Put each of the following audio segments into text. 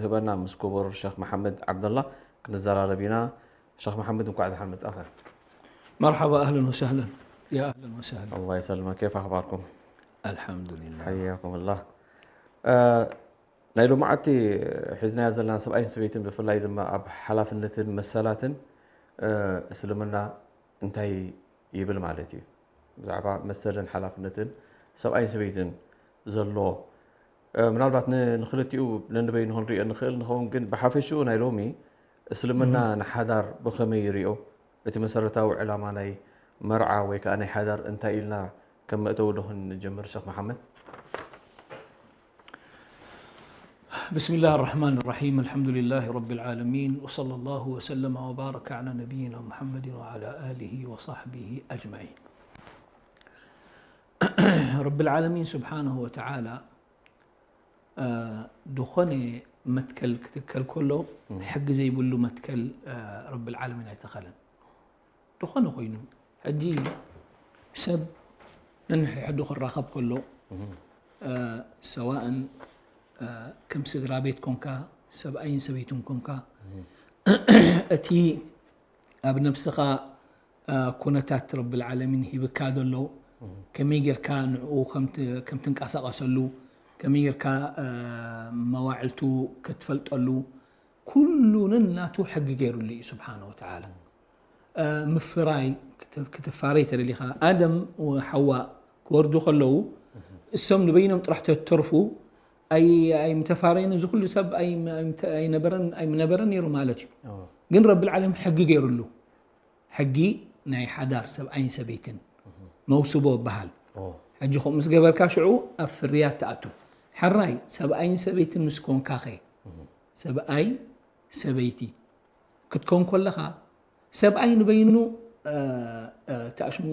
ትህበና ምስ ክቡር ሸኽ መሓመድ ዓብደላ ክንዘራረብ ኢና። ሸኽ መሓመድ፣ እንኳዕ ደሓን መጻእካ። مرحبا، أهلا وسهلا. يا أهلا وسهلا. الله يسلمك، كيف أخباركم؟ الحمد لله. حياكم الله. ናይ ሎማዓቲ ሒዝናያ ዘለና ሰብኣይን ሰበይትን ብፍላይ ድማ ኣብ ሓላፍነትን መሰላትን እስልምና እንታይ ይብል ማለት እዩ? ብዛዕባ መሰልን ሓላፍነትን ሰብኣይን ሰበይትን ዘሎ ምናልባት ንክልቲኡ ነንበይኑ ክንሪኦ ንኽእል ንኸውን፣ ግን ብሓፈሽኡ ናይ ሎሚ እስልምና ንሓዳር ብኸመይ ይሪኦ? እቲ መሰረታዊ ዕላማ ናይ መርዓ ወይ ከዓ ናይ ሓዳር እንታይ ኢልና ከም መእተዊ ዶ ክንጀምር ሸኽ መሓመድ? بسم الله الرحمن الرحيم. الحمد لله رب العالمين، وصلى الله وسلم وبارك على نبينا محمد وعلى آله وصحبه أجمعين. رب العالمين سبحانه وتعالى ዝኾነ መትከል ክትከል ከሎ ሕጊ ዘይብሉ መትከል ረብል ዓለሚን ኣይተኸለን። ዝኾነ ኮይኑ ሕጂ ሰብ ነንሕድሕዱ ክራኸብ ከሎ ሰዋእን ከም ስድራ ቤት ኮንካ ሰብኣይን ሰበይትን ኮንካ እቲ ኣብ ነብስኻ ኩነታት ረብል ዓለሚን ሂብካ ዘሎ ከመይ ጌርካ ንዕኡ ከም ትንቀሳቐሰሉ ከመይ ጌርካ መዋዕልቱ ክትፈልጠሉ ኩሉ ነናቱ ሕጊ ገይሩሉ እዩ ስብሓነ ወተዓላ። ምፍራይ ክትፋረይ ተደሊኻ ኣደም ሓዋ ክወርዱ ከለዉ እሶም ንበይኖም ጥራሕ ተተርፉ ኣይምተፋረዩን እዚ ኩሉ ሰብ ኣይምነበረን ነይሩ ማለት እዩ። ግን ረብል ዓለሚን ሕጊ ገይሩሉ። ሕጊ ናይ ሓዳር ሰብኣይን ሰበይትን መውስቦ ይበሃል። ሕጂ ከምኡ ምስ ገበርካ ሽዑ ኣብ ፍርያት ትኣቱ። ሕራይ ሰብኣይን ሰበይትን ምስ ኮንካኸ ሰብኣይ ሰበይቲ ክትከውን ከለኻ ሰብኣይ ንበይኑ ተኣሽሙ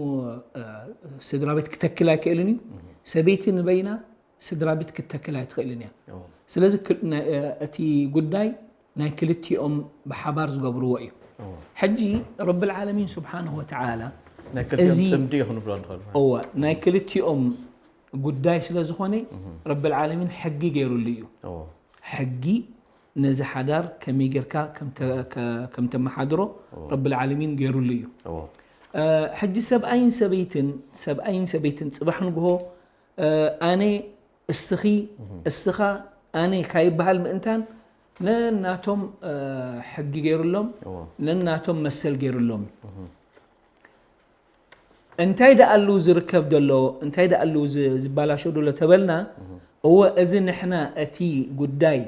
ስድራ ቤት ክተክል ኣይክእልን እዩ። ሰበይቲ ንበይና ስድራ ቤት ክትተክል ኣይትኽእልን እያ። ስለዚ እቲ ጉዳይ ናይ ክልቲኦም ብሓባር ዝገብርዎ እዩ። ሕጂ ረብል ዓለሚን ስብሓንሁ ወተዓላ ናይ ክልቲኦም እዚ ጽምዲ እዩ ክንብሎ ንኽእል ማለት እዩ። እወ ናይ ክልቲኦም ጉዳይ ስለ ዝኾነ ረብል ዓለሚን ሕጊ ገይሩሉ እዩ። ሕጊ ነዚ ሓዳር ከመይ ጌርካ ከም ተመሓድሮ ረብል ዓለሚን ገይሩሉ እዩ። ሕጂ ሰብኣይን ሰበይትን ሰብኣይን ሰበይትን ጽባሕ ንግሆ ኣነ እስኺ እስኻ ኣነ ካይበሃል ምእንታን ነናቶም ሕጊ ገይሩሎም ነናቶም መሰል ገይሩሎም። እንታይ ደኣሉ ዝርከብ ዘሎ እንታይ ደኣሉ ዝበላሾ ዘሎ ተበልና እወ እዚ ንሕና እቲ ጉዳይ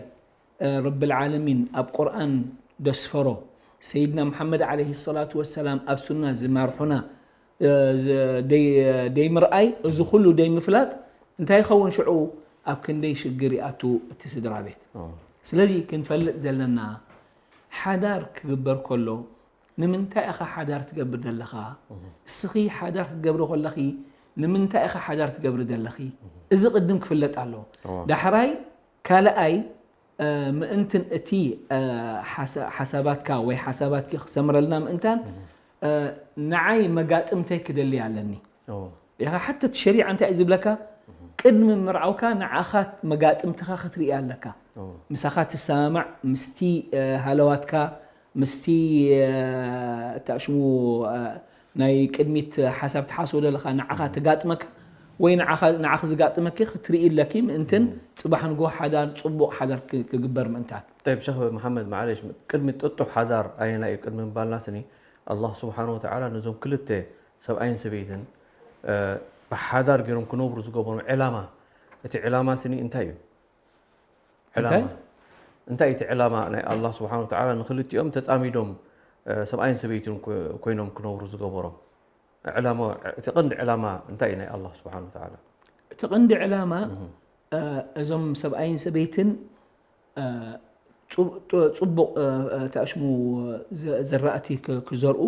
ረብል ዓለሚን ኣብ ቁርኣን ደስፈሮ ሰይድና መሓመድ ዓለይሂ ሰላቱ ወሰላም ኣብ ሱና ዝመርሑና ደይምርኣይ እዚ ኩሉ ደይምፍላጥ እንታይ ይኸውን ሽዑ ኣብ ክንደይ ሽግር ይኣቱ እቲ ስድራ ቤት። ስለዚ ክንፈልጥ ዘለና ሓዳር ክግበር ከሎ ንምንታይ ኢኻ ሓዳር ትገብር ዘለኻ? እስኺ ሓዳር ክትገብሪ ከለኺ ንምንታይ ኢኻ ሓዳር ትገብሪ ዘለኺ? እዚ ቅድም ክፍለጥ ኣለዎ። ዳሕራይ ካልኣይ ምእንትን እቲ ሓሳባትካ ወይ ሓሳባትኪ ክሰምረልና ምእንታን ንዓይ መጋጥምተይ ክደሊ ኣለኒ። ኢኻ ሓተት ሸሪዓ እንታይ እዩ ዝብለካ? ቅድሚ ምርዓውካ ንዓኻ መጋጥምትኻ ክትርኢ ኣለካ። ምሳኻ ትሰማማዕ ምስቲ ሃለዋትካ ምስቲ ታሽሙ ናይ ቅድሚት ሓሳብ ትሓስቦ ዘለኻ ንዓኻ ትጋጥመካ ወይ ንዓኺ ዝጋጥመኪ ክትርኢ ኣለኪ ምእንትን ፅባሕ ንጎ ሓዳር ፅቡቕ ሓዳር ክግበር ምእንታን። ጠይብ ሸኽ መሓመድ ማዕለሽ ቅድሚ ጥጡሕ ሓዳር ኣየናይ እዩ ቅድሚ ምባልና ስኒ ኣላህ ስብሓን ወተዓላ ነዞም ክልተ ሰብኣይን ሰበይትን ብሓዳር ገይሮም ክነብሩ ዝገበሮም ዕላማ እቲ ዕላማ ስኒ እንታይ እዩ? ዕላማ እንታይ እቲ ዕላማ ናይ ኣላህ ስብሓን ወተዓላ ንክልቲኦም ተፃሚዶም ሰብኣይን ሰበይትን ኮይኖም ክነብሩ ዝገበሮም ዕላማ እቲ ቀንዲ ዕላማ እንታይ እዩ ናይ ኣላህ ስብሓን ወተዓላ? እቲ ቀንዲ ዕላማ እዞም ሰብኣይን ሰበይትን ፅቡቕ ተኣሽሙ ዘራእቲ ክዘርኡ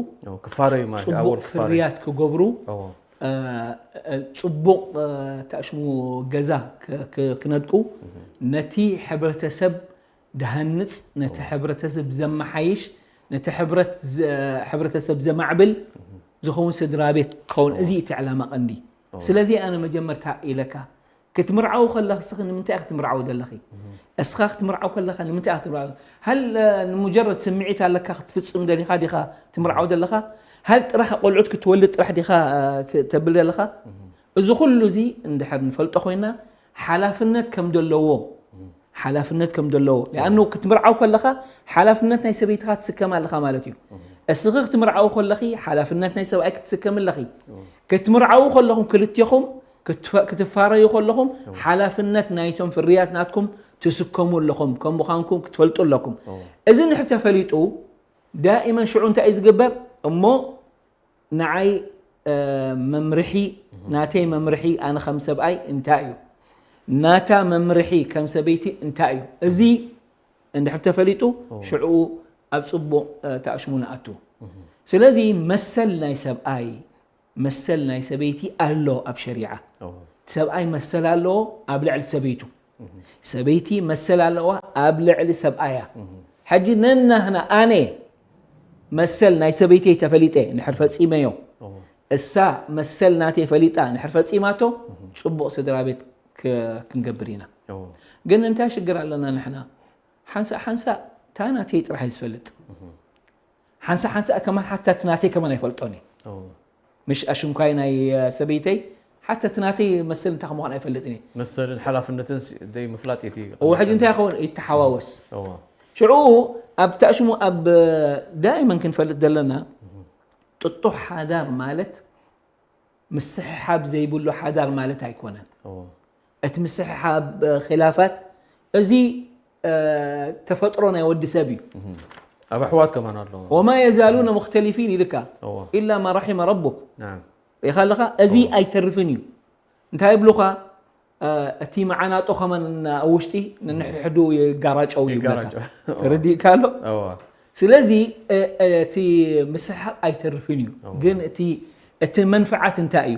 ክፋረዩ ማለት እዩ። ኣወል ክፋረዩ ፍርያት ክገብሩ ፅቡቕ ተኣሽሙ ገዛ ክነድቁ ነቲ ሕብረተሰብ ድሃንፅ ነቲ ሕብረተሰብ ዘመሓይሽ ነቲ ሕብረተሰብ ዘማዕብል ዝኸውን ስድራ ቤት ክኸውን እዚ እቲ ዕላማ ቀንዲ። ስለዚ ኣነ መጀመርታ ኢለካ ክትምርዓው ከለኺ እስኺ ንምንታይ ክትምርዓው ዘለኺ? እስኻ ክትምርዓው ከለኻ ንምንታይ ክትምርዓው? ሃል ንሙጀረድ ስምዒት ኣለካ ክትፍጽም ደሊኻ ዲኻ ትምርዓው ዘለኻ? ሃል ጥራሕ ቆልዑት ክትወልድ ጥራሕ ዲኻ ተብል ዘለኻ? እዚ ኩሉ እዚ እንድሕር ንፈልጦ ኮይና ሓላፍነት ከም ዘለዎ ሓላፍነት ከም ዘለዎ ሊኣኑ ክትምርዓው ከለኻ ሓላፍነት ናይ ሰበይትኻ ትስከም ኣለኻ ማለት እዩ። እስኺ ክትምርዓው ከለኺ ሓላፍነት ናይ ሰብኣይ ክትስከም ኣለኺ። ክትምርዓው ከለኹም ክልቴኹም ክትፋረዩ ከለኹም ሓላፍነት ናይቶም ፍርያት ናትኩም ትስከሙ ኣለኹም ከም ምዃንኩም ክትፈልጡ ኣለኩም። እዚ ንድሕር ተፈሊጡ ዳኢመን ሽዑ እንታይ እዩ ዝግበር እሞ ንዓይ መምርሒ ናተይ መምርሒ ኣነ ከም ሰብኣይ እንታይ እዩ ናታ መምርሒ ከም ሰበይቲ እንታይ እዩ እዚ እንድሕር ተፈሊጡ ሽዑ ኣብ ፅቡቕ ተኣሽሙ ንኣቱ። ስለዚ መሰል ናይ ሰብኣይ መሰል ናይ ሰበይቲ ኣሎ ኣብ ሸሪዓ። ሰብኣይ መሰል ኣለዎ ኣብ ልዕሊ ሰበይቱ። ሰበይቲ መሰል ኣለዋ ኣብ ልዕሊ ሰብኣያ። ሕጂ ነናህና ኣነ መሰል ናይ ሰበይተይ ተፈሊጠ እንድሕር ፈፂመዮ እሳ መሰል ናተይ ፈሊጣ እንድሕር ፈፂማቶ ፅቡቕ ስድራ ቤት ክንገብር ኢና። ግን እንታይ ሽግር ኣለና ንሕና ሓንሳእ ሓንሳእ እታ ናተይ ጥራሕ እዩ ዝፈልጥ። ሓንሳእ ሓንሳእ ከማን ሓታ እቲ ናተይ ከማን ኣይፈልጦን እየ። ምሽ ኣሽንኳይ ናይ ሰበይተይ ሓታ እቲ ናተይ መሰል እንታይ ከምዃን ኣይፈልጥን እየ። መሰልን ሓላፍነትን ዘይምፍላጥ እቲ እዎ ሕጂ እንታይ ይኸውን ይተሓዋወስ። ሽዑ ኣብ ተእሽሙ ኣብ ዳይመን ክንፈልጥ ዘለና ጥጡሕ ሓዳር ማለት ምስሕሓብ ዘይብሉ ሓዳር ማለት ኣይኮነን። እቲ ምስሕሓብ ኺላፋት እዚ ተፈጥሮ ናይ ወዲ ሰብ እዩ። ኣብ ኣሕዋት ከማን ኣሎ። وما يزالون مختلفين ኢልካ إلا ما رحم ربك ሪኢኻ ኣለኻ። እዚ ኣይተርፍን እዩ። እንታይ ይብሉኻ? እቲ መዓናጦ ከማን ኣብ ውሽጢ ነንሕድሕዱ ይጋራጨው ይብለካ። ተረዲእካ ኣሎ? ስለዚ እቲ ምስሕሓብ ኣይተርፍን እዩ። ግን እቲ እቲ መንፍዓት እንታይ እዩ?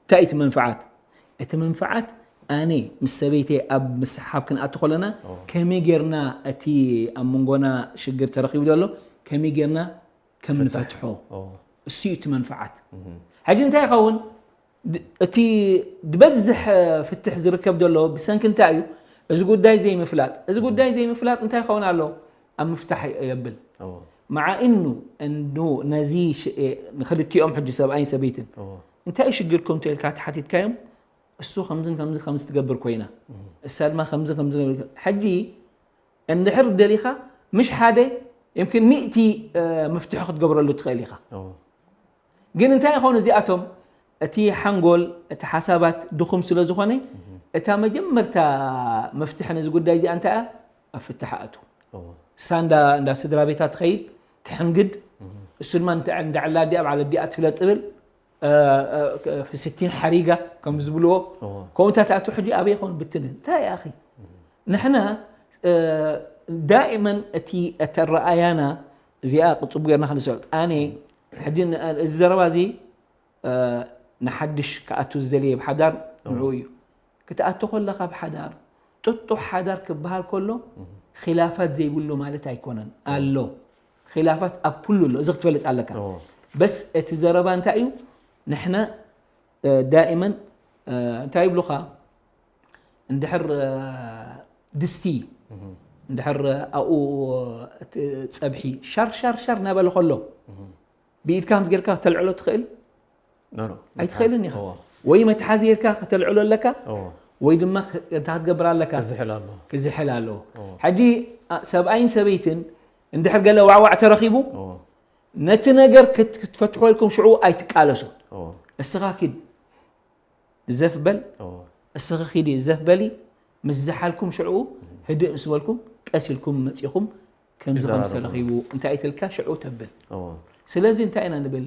እንታይ እቲ መንፍዓት? እቲ መንፍዓት ኣነ ምስ ሰበይተይ ኣብ ምስሕሓብ ክንኣቱ ከለና ከመይ ጌርና እቲ ኣብ መንጎና ሽግር ተረኺቡ ዘሎ ከመይ ጌርና ከም ንፈትሖ እሱ እዩ እቲ መንፍዓት። ሕጂ እንታይ ይኸውን? እቲ ዝበዝሕ ፍትሕ ዝርከብ ዘሎ ብሰንኪ እንታይ እዩ? እዚ ጉዳይ ዘይምፍላጥ። እዚ ጉዳይ ዘይምፍላጥ እንታይ ይኸውን ኣሎ? ኣብ ምፍታሕ የብል። መዓ እኑ እኑ ነዚ ንክልቲኦም ሕጂ ሰብኣይን ሰበይትን እንታይ እዩ ሽግርኩም ተልካ ተሓቲትካዮም እሱ ከምዝን ከምዚ ከምዚ ትገብር ኮይና እሳ ድማ ከምዚ ከምዚ ሕጂ እንድሕር ደሊኻ ምሽ ሓደ يمكن ሚእቲ ምፍትሒ ክትገብረሉ ትኽእል ኢኻ። ግን እንታይ ይኾኑ እዚኣቶም እቲ ሓንጎል እቲ ሓሳባት ድኹም ስለ ዝኾነ እታ መጀመርታ መፍትሒ ነዚ ጉዳይ እዚኣ እንታይ እያ ኣብ ፍትሒ ኣእቱ። እሳ እንዳ ስድራ ቤታ ትኸይድ ትሕንግድ እሱ ድማ እንዳ ዕላዲ ኣብ ዓለዲኣ ትፍለጥ ትብል ፍስቲን ሓሪጋ ከም ዝብልዎ ከምኡታት ኣቱ ሕጂ ኣበይ ይኾን ብትንን እንታይ ኣኺ ንሕና ዳእመን እቲ እተረኣያና እዚኣ ቅፅቡ ጌርና ክንሰል ኣነ ሕጂ እዚ ዘረባ እዚ ንሓድሽ ክኣቱ ዝደልየ ብሓዳር ንዕኡ እዩ ክትኣቱ ከለካ ብሓዳር ጥጡሕ ሓዳር ክበሃል ከሎ ኺላፋት ዘይብሉ ማለት ኣይኮነን ኣሎ ኺላፋት ኣብ ኩሉ ኣሎ እዚ ክትፈልጥ ኣለካ በስ እቲ ዘረባ እንታይ እዩ ንሕና ዳእመን እንታይ ይብሉኻ እንድሕር ድስቲ እንድሕር ኣብኡ ፀብሒ ሻር ሻር ሻር እናበለ ከሎ ብኢድካ ከምዚ ጌርካ ከተልዕሎ ትኽእል ኣይትኽእልን ኢኻ ወይ መትሓዚ ጌርካ ከተልዕሎ ኣለካ ወይ ድማ እንታይ ክትገብር ኣለካ ክዝሕል ኣለዎ ሕጂ ሰብኣይን ሰበይትን እንድሕር ገለ ዋዕዋዕ ተረኺቡ ነቲ ነገር ክትፈትሖ ኢልኩም ሽዑ ኣይትቃለሱ እስኻ ኪድ ዘፍ በል እስኺ ኺዲ ዘፍ በሊ ምስ ዝሓልኩም ሽዑ ህድእ ምስ በልኩም ቀስ ኢልኩም መፂኹም ከምዚ ከም ዝተረኺቡ እንታይ ኣይትልካ ሽዑ ተብል ስለዚ እንታይ ኢና ንብል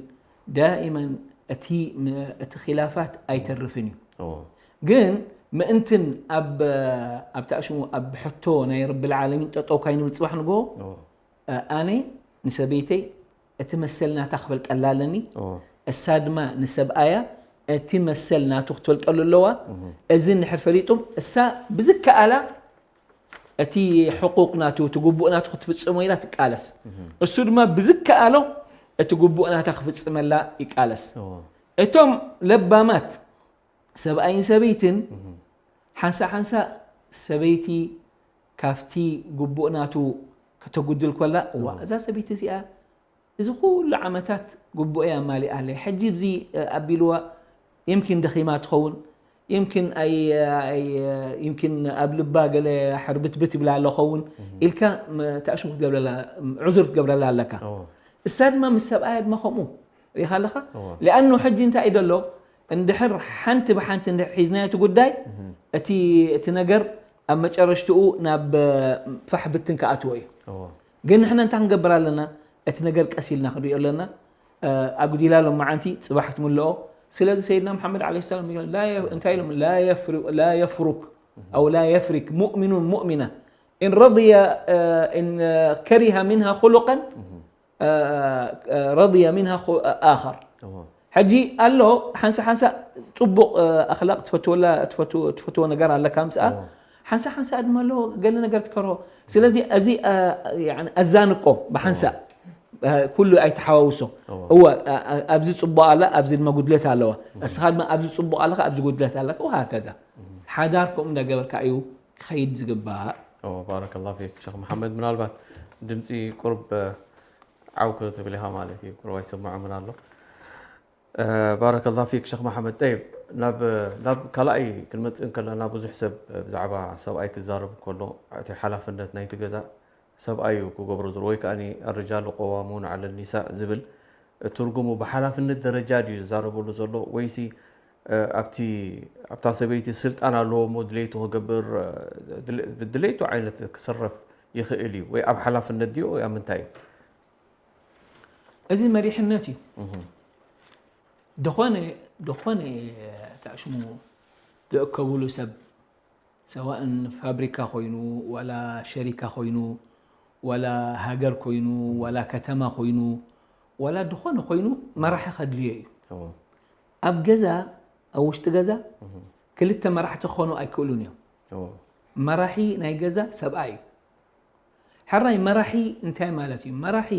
ዳኢመን እቲ እቲ ኺላፋት ኣይተርፍን እዩ ግን ምእንትን ኣብ ኣብታ ሽሙ ኣብ ሕቶ ናይ ረቢ ልዓለሚን ጠጠው ካይንብል ፅባሕ ንግሆ ኣነ ንሰበይተይ እቲ መሰል ናታ ክፈልጠላ ኣለኒ እሳ ድማ ንሰብኣያ እቲ መሰል ናቱ ክትፈልጠሉ ኣለዋ እዚ እንድሕር ፈሊጡም እሳ ብዝከኣላ እቲ ሕቁቅ ናቱ እቲ ግቡእ ናቱ ክትፍፅሞ ኢላ ትቃለስ እሱ ድማ ብዝከኣሎ እቲ ግቡእ ናታ ክፍፅመላ ይቃለስ እቶም ለባማት ሰብኣይን ሰበይትን ሓንሳእ ሓንሳእ ሰበይቲ ካብቲ ግቡእ ናቱ ከተጉድል ኮላ፣ እዋ፣ እዛ ሰበይቲ እዚኣ እዚ ኩሉ ዓመታት ግቡእ እያ ኣማሊኣለይ፣ ሕጂ እዚ ኣቢልዋ፣ ይምኪን ደኺማ ትኸውን፣ ይምኪን ኣይ-፣ ኣይ-፣ ይምኪን ኣብ ልባ ገለ ሕርብትብት ይብላ ኣሎ ኸውን ኢልካ መ-፣ ተኣሽሙ ክትገብረላ፣ ዕዙር ክትገብረላ ኣለካ። እዋ። እሳ ድማ ምስ ሰብኣያ ድማ ከምኡ ርኢኻ ኣለኻ። እዋ። ሊኣኑ ሕጂ እንታይ እዩ ዘሎ? እንድሕር ሓንቲ ብሓንቲ እንድሕር ሒዝናዮ እቲ ጉዳይ፣ እቲ፣ እቲ ነገር ኣብ መጨረሽትኡ ናብ ፋሕ ብትን ክኣትዎ እዩ። እዋ። ግን ንሕና እንታይ ክንገብር ኣለና? እቲ ነገር ቀስ ኢልና ክንሪኦ ኣለና። ኣጉዲላ ሎመዓንቲ ጽባሕ ትምልኦ። ስለዚ ሰይድና መሓመድ ዓለይሂ ሰላም ይብል፣ ላ የ-፣ እንታይ ኢሎም? ላ የፍሩ-፣ ላ የፍሩክ ኣው ላ የፍሪክ ሙእሚኑን ሙእሚና። إن رضي، إن كره منها خلقا، رضي منها خ-، آخر. እዋ። ሕጂ ኣሎ ሓንሳ ሓንሳ ጽቡቕ ኣኽላቕ ትፈትወላ፣ ትፈትዎ፣ ትፈትዎ ነገር ኣለካ ምስኣ። እዋ። ሓንሳ ሓንሳ ድማ ኣሎ ገለ ነገር ትከርሆ። ስለዚ እዚ፣ ያኒ ኣዛንቆ ብሓንሳ ኩሉ ኣይተሓዋውሶ። እዋ። እወ፣ ኣብዚ ጽቡቕ ኣላ፣ ኣብዚ ድማ ጉድለት ኣለዋ። እስኻ ድማ ኣብዚ ጽቡቕ ኣለኻ፣ ኣብዚ ጉድለት ኣለካ፣ ወሃከዛ። ሓዳር ከምኡ እንዳገበርካ እዩ ክኸይድ ዝግባእ። እዎ፣ ባረከላሁ ፊክ ሸኽ መሓመድ። ምናልባት ድምፂ ቁርብ ዓው ክትብል ኢኻ ማለት እዩ፣ ቁርብ ኣይሰማዑን ኣሎ። ባረከላሁ ፊክ ሸኽ መሓመድ። ጠይብ፣ ናብ፣ ናብ ካልኣይ ክንመፅእ እንከለና ብዙሕ ሰብ ብዛዕባ ሰብኣይ ክዛረብ እንከሎ እቲ ሓላፍነት ናይቲ ገዛ ሰብኣይ እዩ ክገብሮ ዘሎ፣ ወይ ከኣ ኣርሪጃሉ ቀዋሙን ዓለ ኒሳእ ዝብል ትርጉሙ ብሓላፍነት ደረጃ ድዩ ዝዛረበሉ ዘሎ ወይሲ ኣብቲ፣ ኣብታ ሰበይቲ ስልጣን ኣለዎ እሞ ድሌቱ ክገብር፣ ድሌቱ ዓይነት ክስረፍ ይኽእል እዩ ወይ ኣብ ሓላፍነት ድዩ ወይ ኣብ ምንታይ እዩ? እዚ መሪሕነት እዩ። እህ። ደኾነ፣ ደኾነ ተኣሽሙ ዝእከብሉ ሰብ፣ ሰዋእን ፋብሪካ ኮይኑ፣ ዋላ ሸሪካ ኮይኑ፣ ዋላ ሃገር ኮይኑ፣ ዋላ ከተማ ኮይኑ፣ ዋላ ዝኾነ ኮይኑ መራሒ ከድልዮ እዩ። እዎ። ኣብ ገዛ፣ ኣብ ውሽጢ ገዛ እህ። ክልተ መራሕቲ ክኾኑ ኣይክእሉን እዮም። እዎ። መራሒ ናይ ገዛ ሰብኣይ እዩ። ሕራይ መራሒ እንታይ ማለት እዩ? መራሒ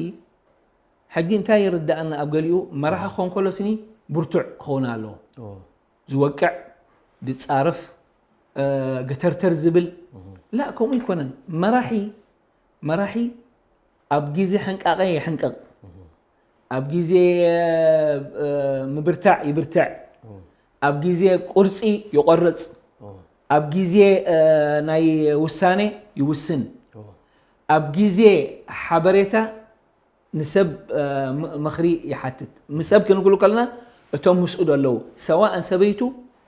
ሕጂ እንታይ ይርዳእና? ኣብ ገሊኡ መራሒ ክኾን ከሎ ስኒ ብርቱዕ ክኸውን ኣለዎ። እዎ። ዝወቅዕ፣ ዝጻረፍ፣ እ፣ ገተርተር ዝብል። እህ። ላ፣ ከምኡ ኣይኮነን። መራሒ፣ መራሒ ኣብ ግዜ ሕንቃቐ ይሕንቅቕ። እህ። ኣብ ግዜ፣ እ፣ ምብርታዕ ይብርትዕ። እህ። ኣብ ግዜ ቁርጺ ይቆርጽ። እህ። ኣብ ግዜ፣ እ፣ ናይ ውሳኔ ይውስን። እህ። ኣብ ግዜ ሓበሬታ ንሰብ፣ እ፣ ም-፣ ምኽሪ ይሓትት። ንሰብ ክንብሉ ከለና እቶም ምስኡ ዘለዉ፣ ሰዋእን ሰበይቱ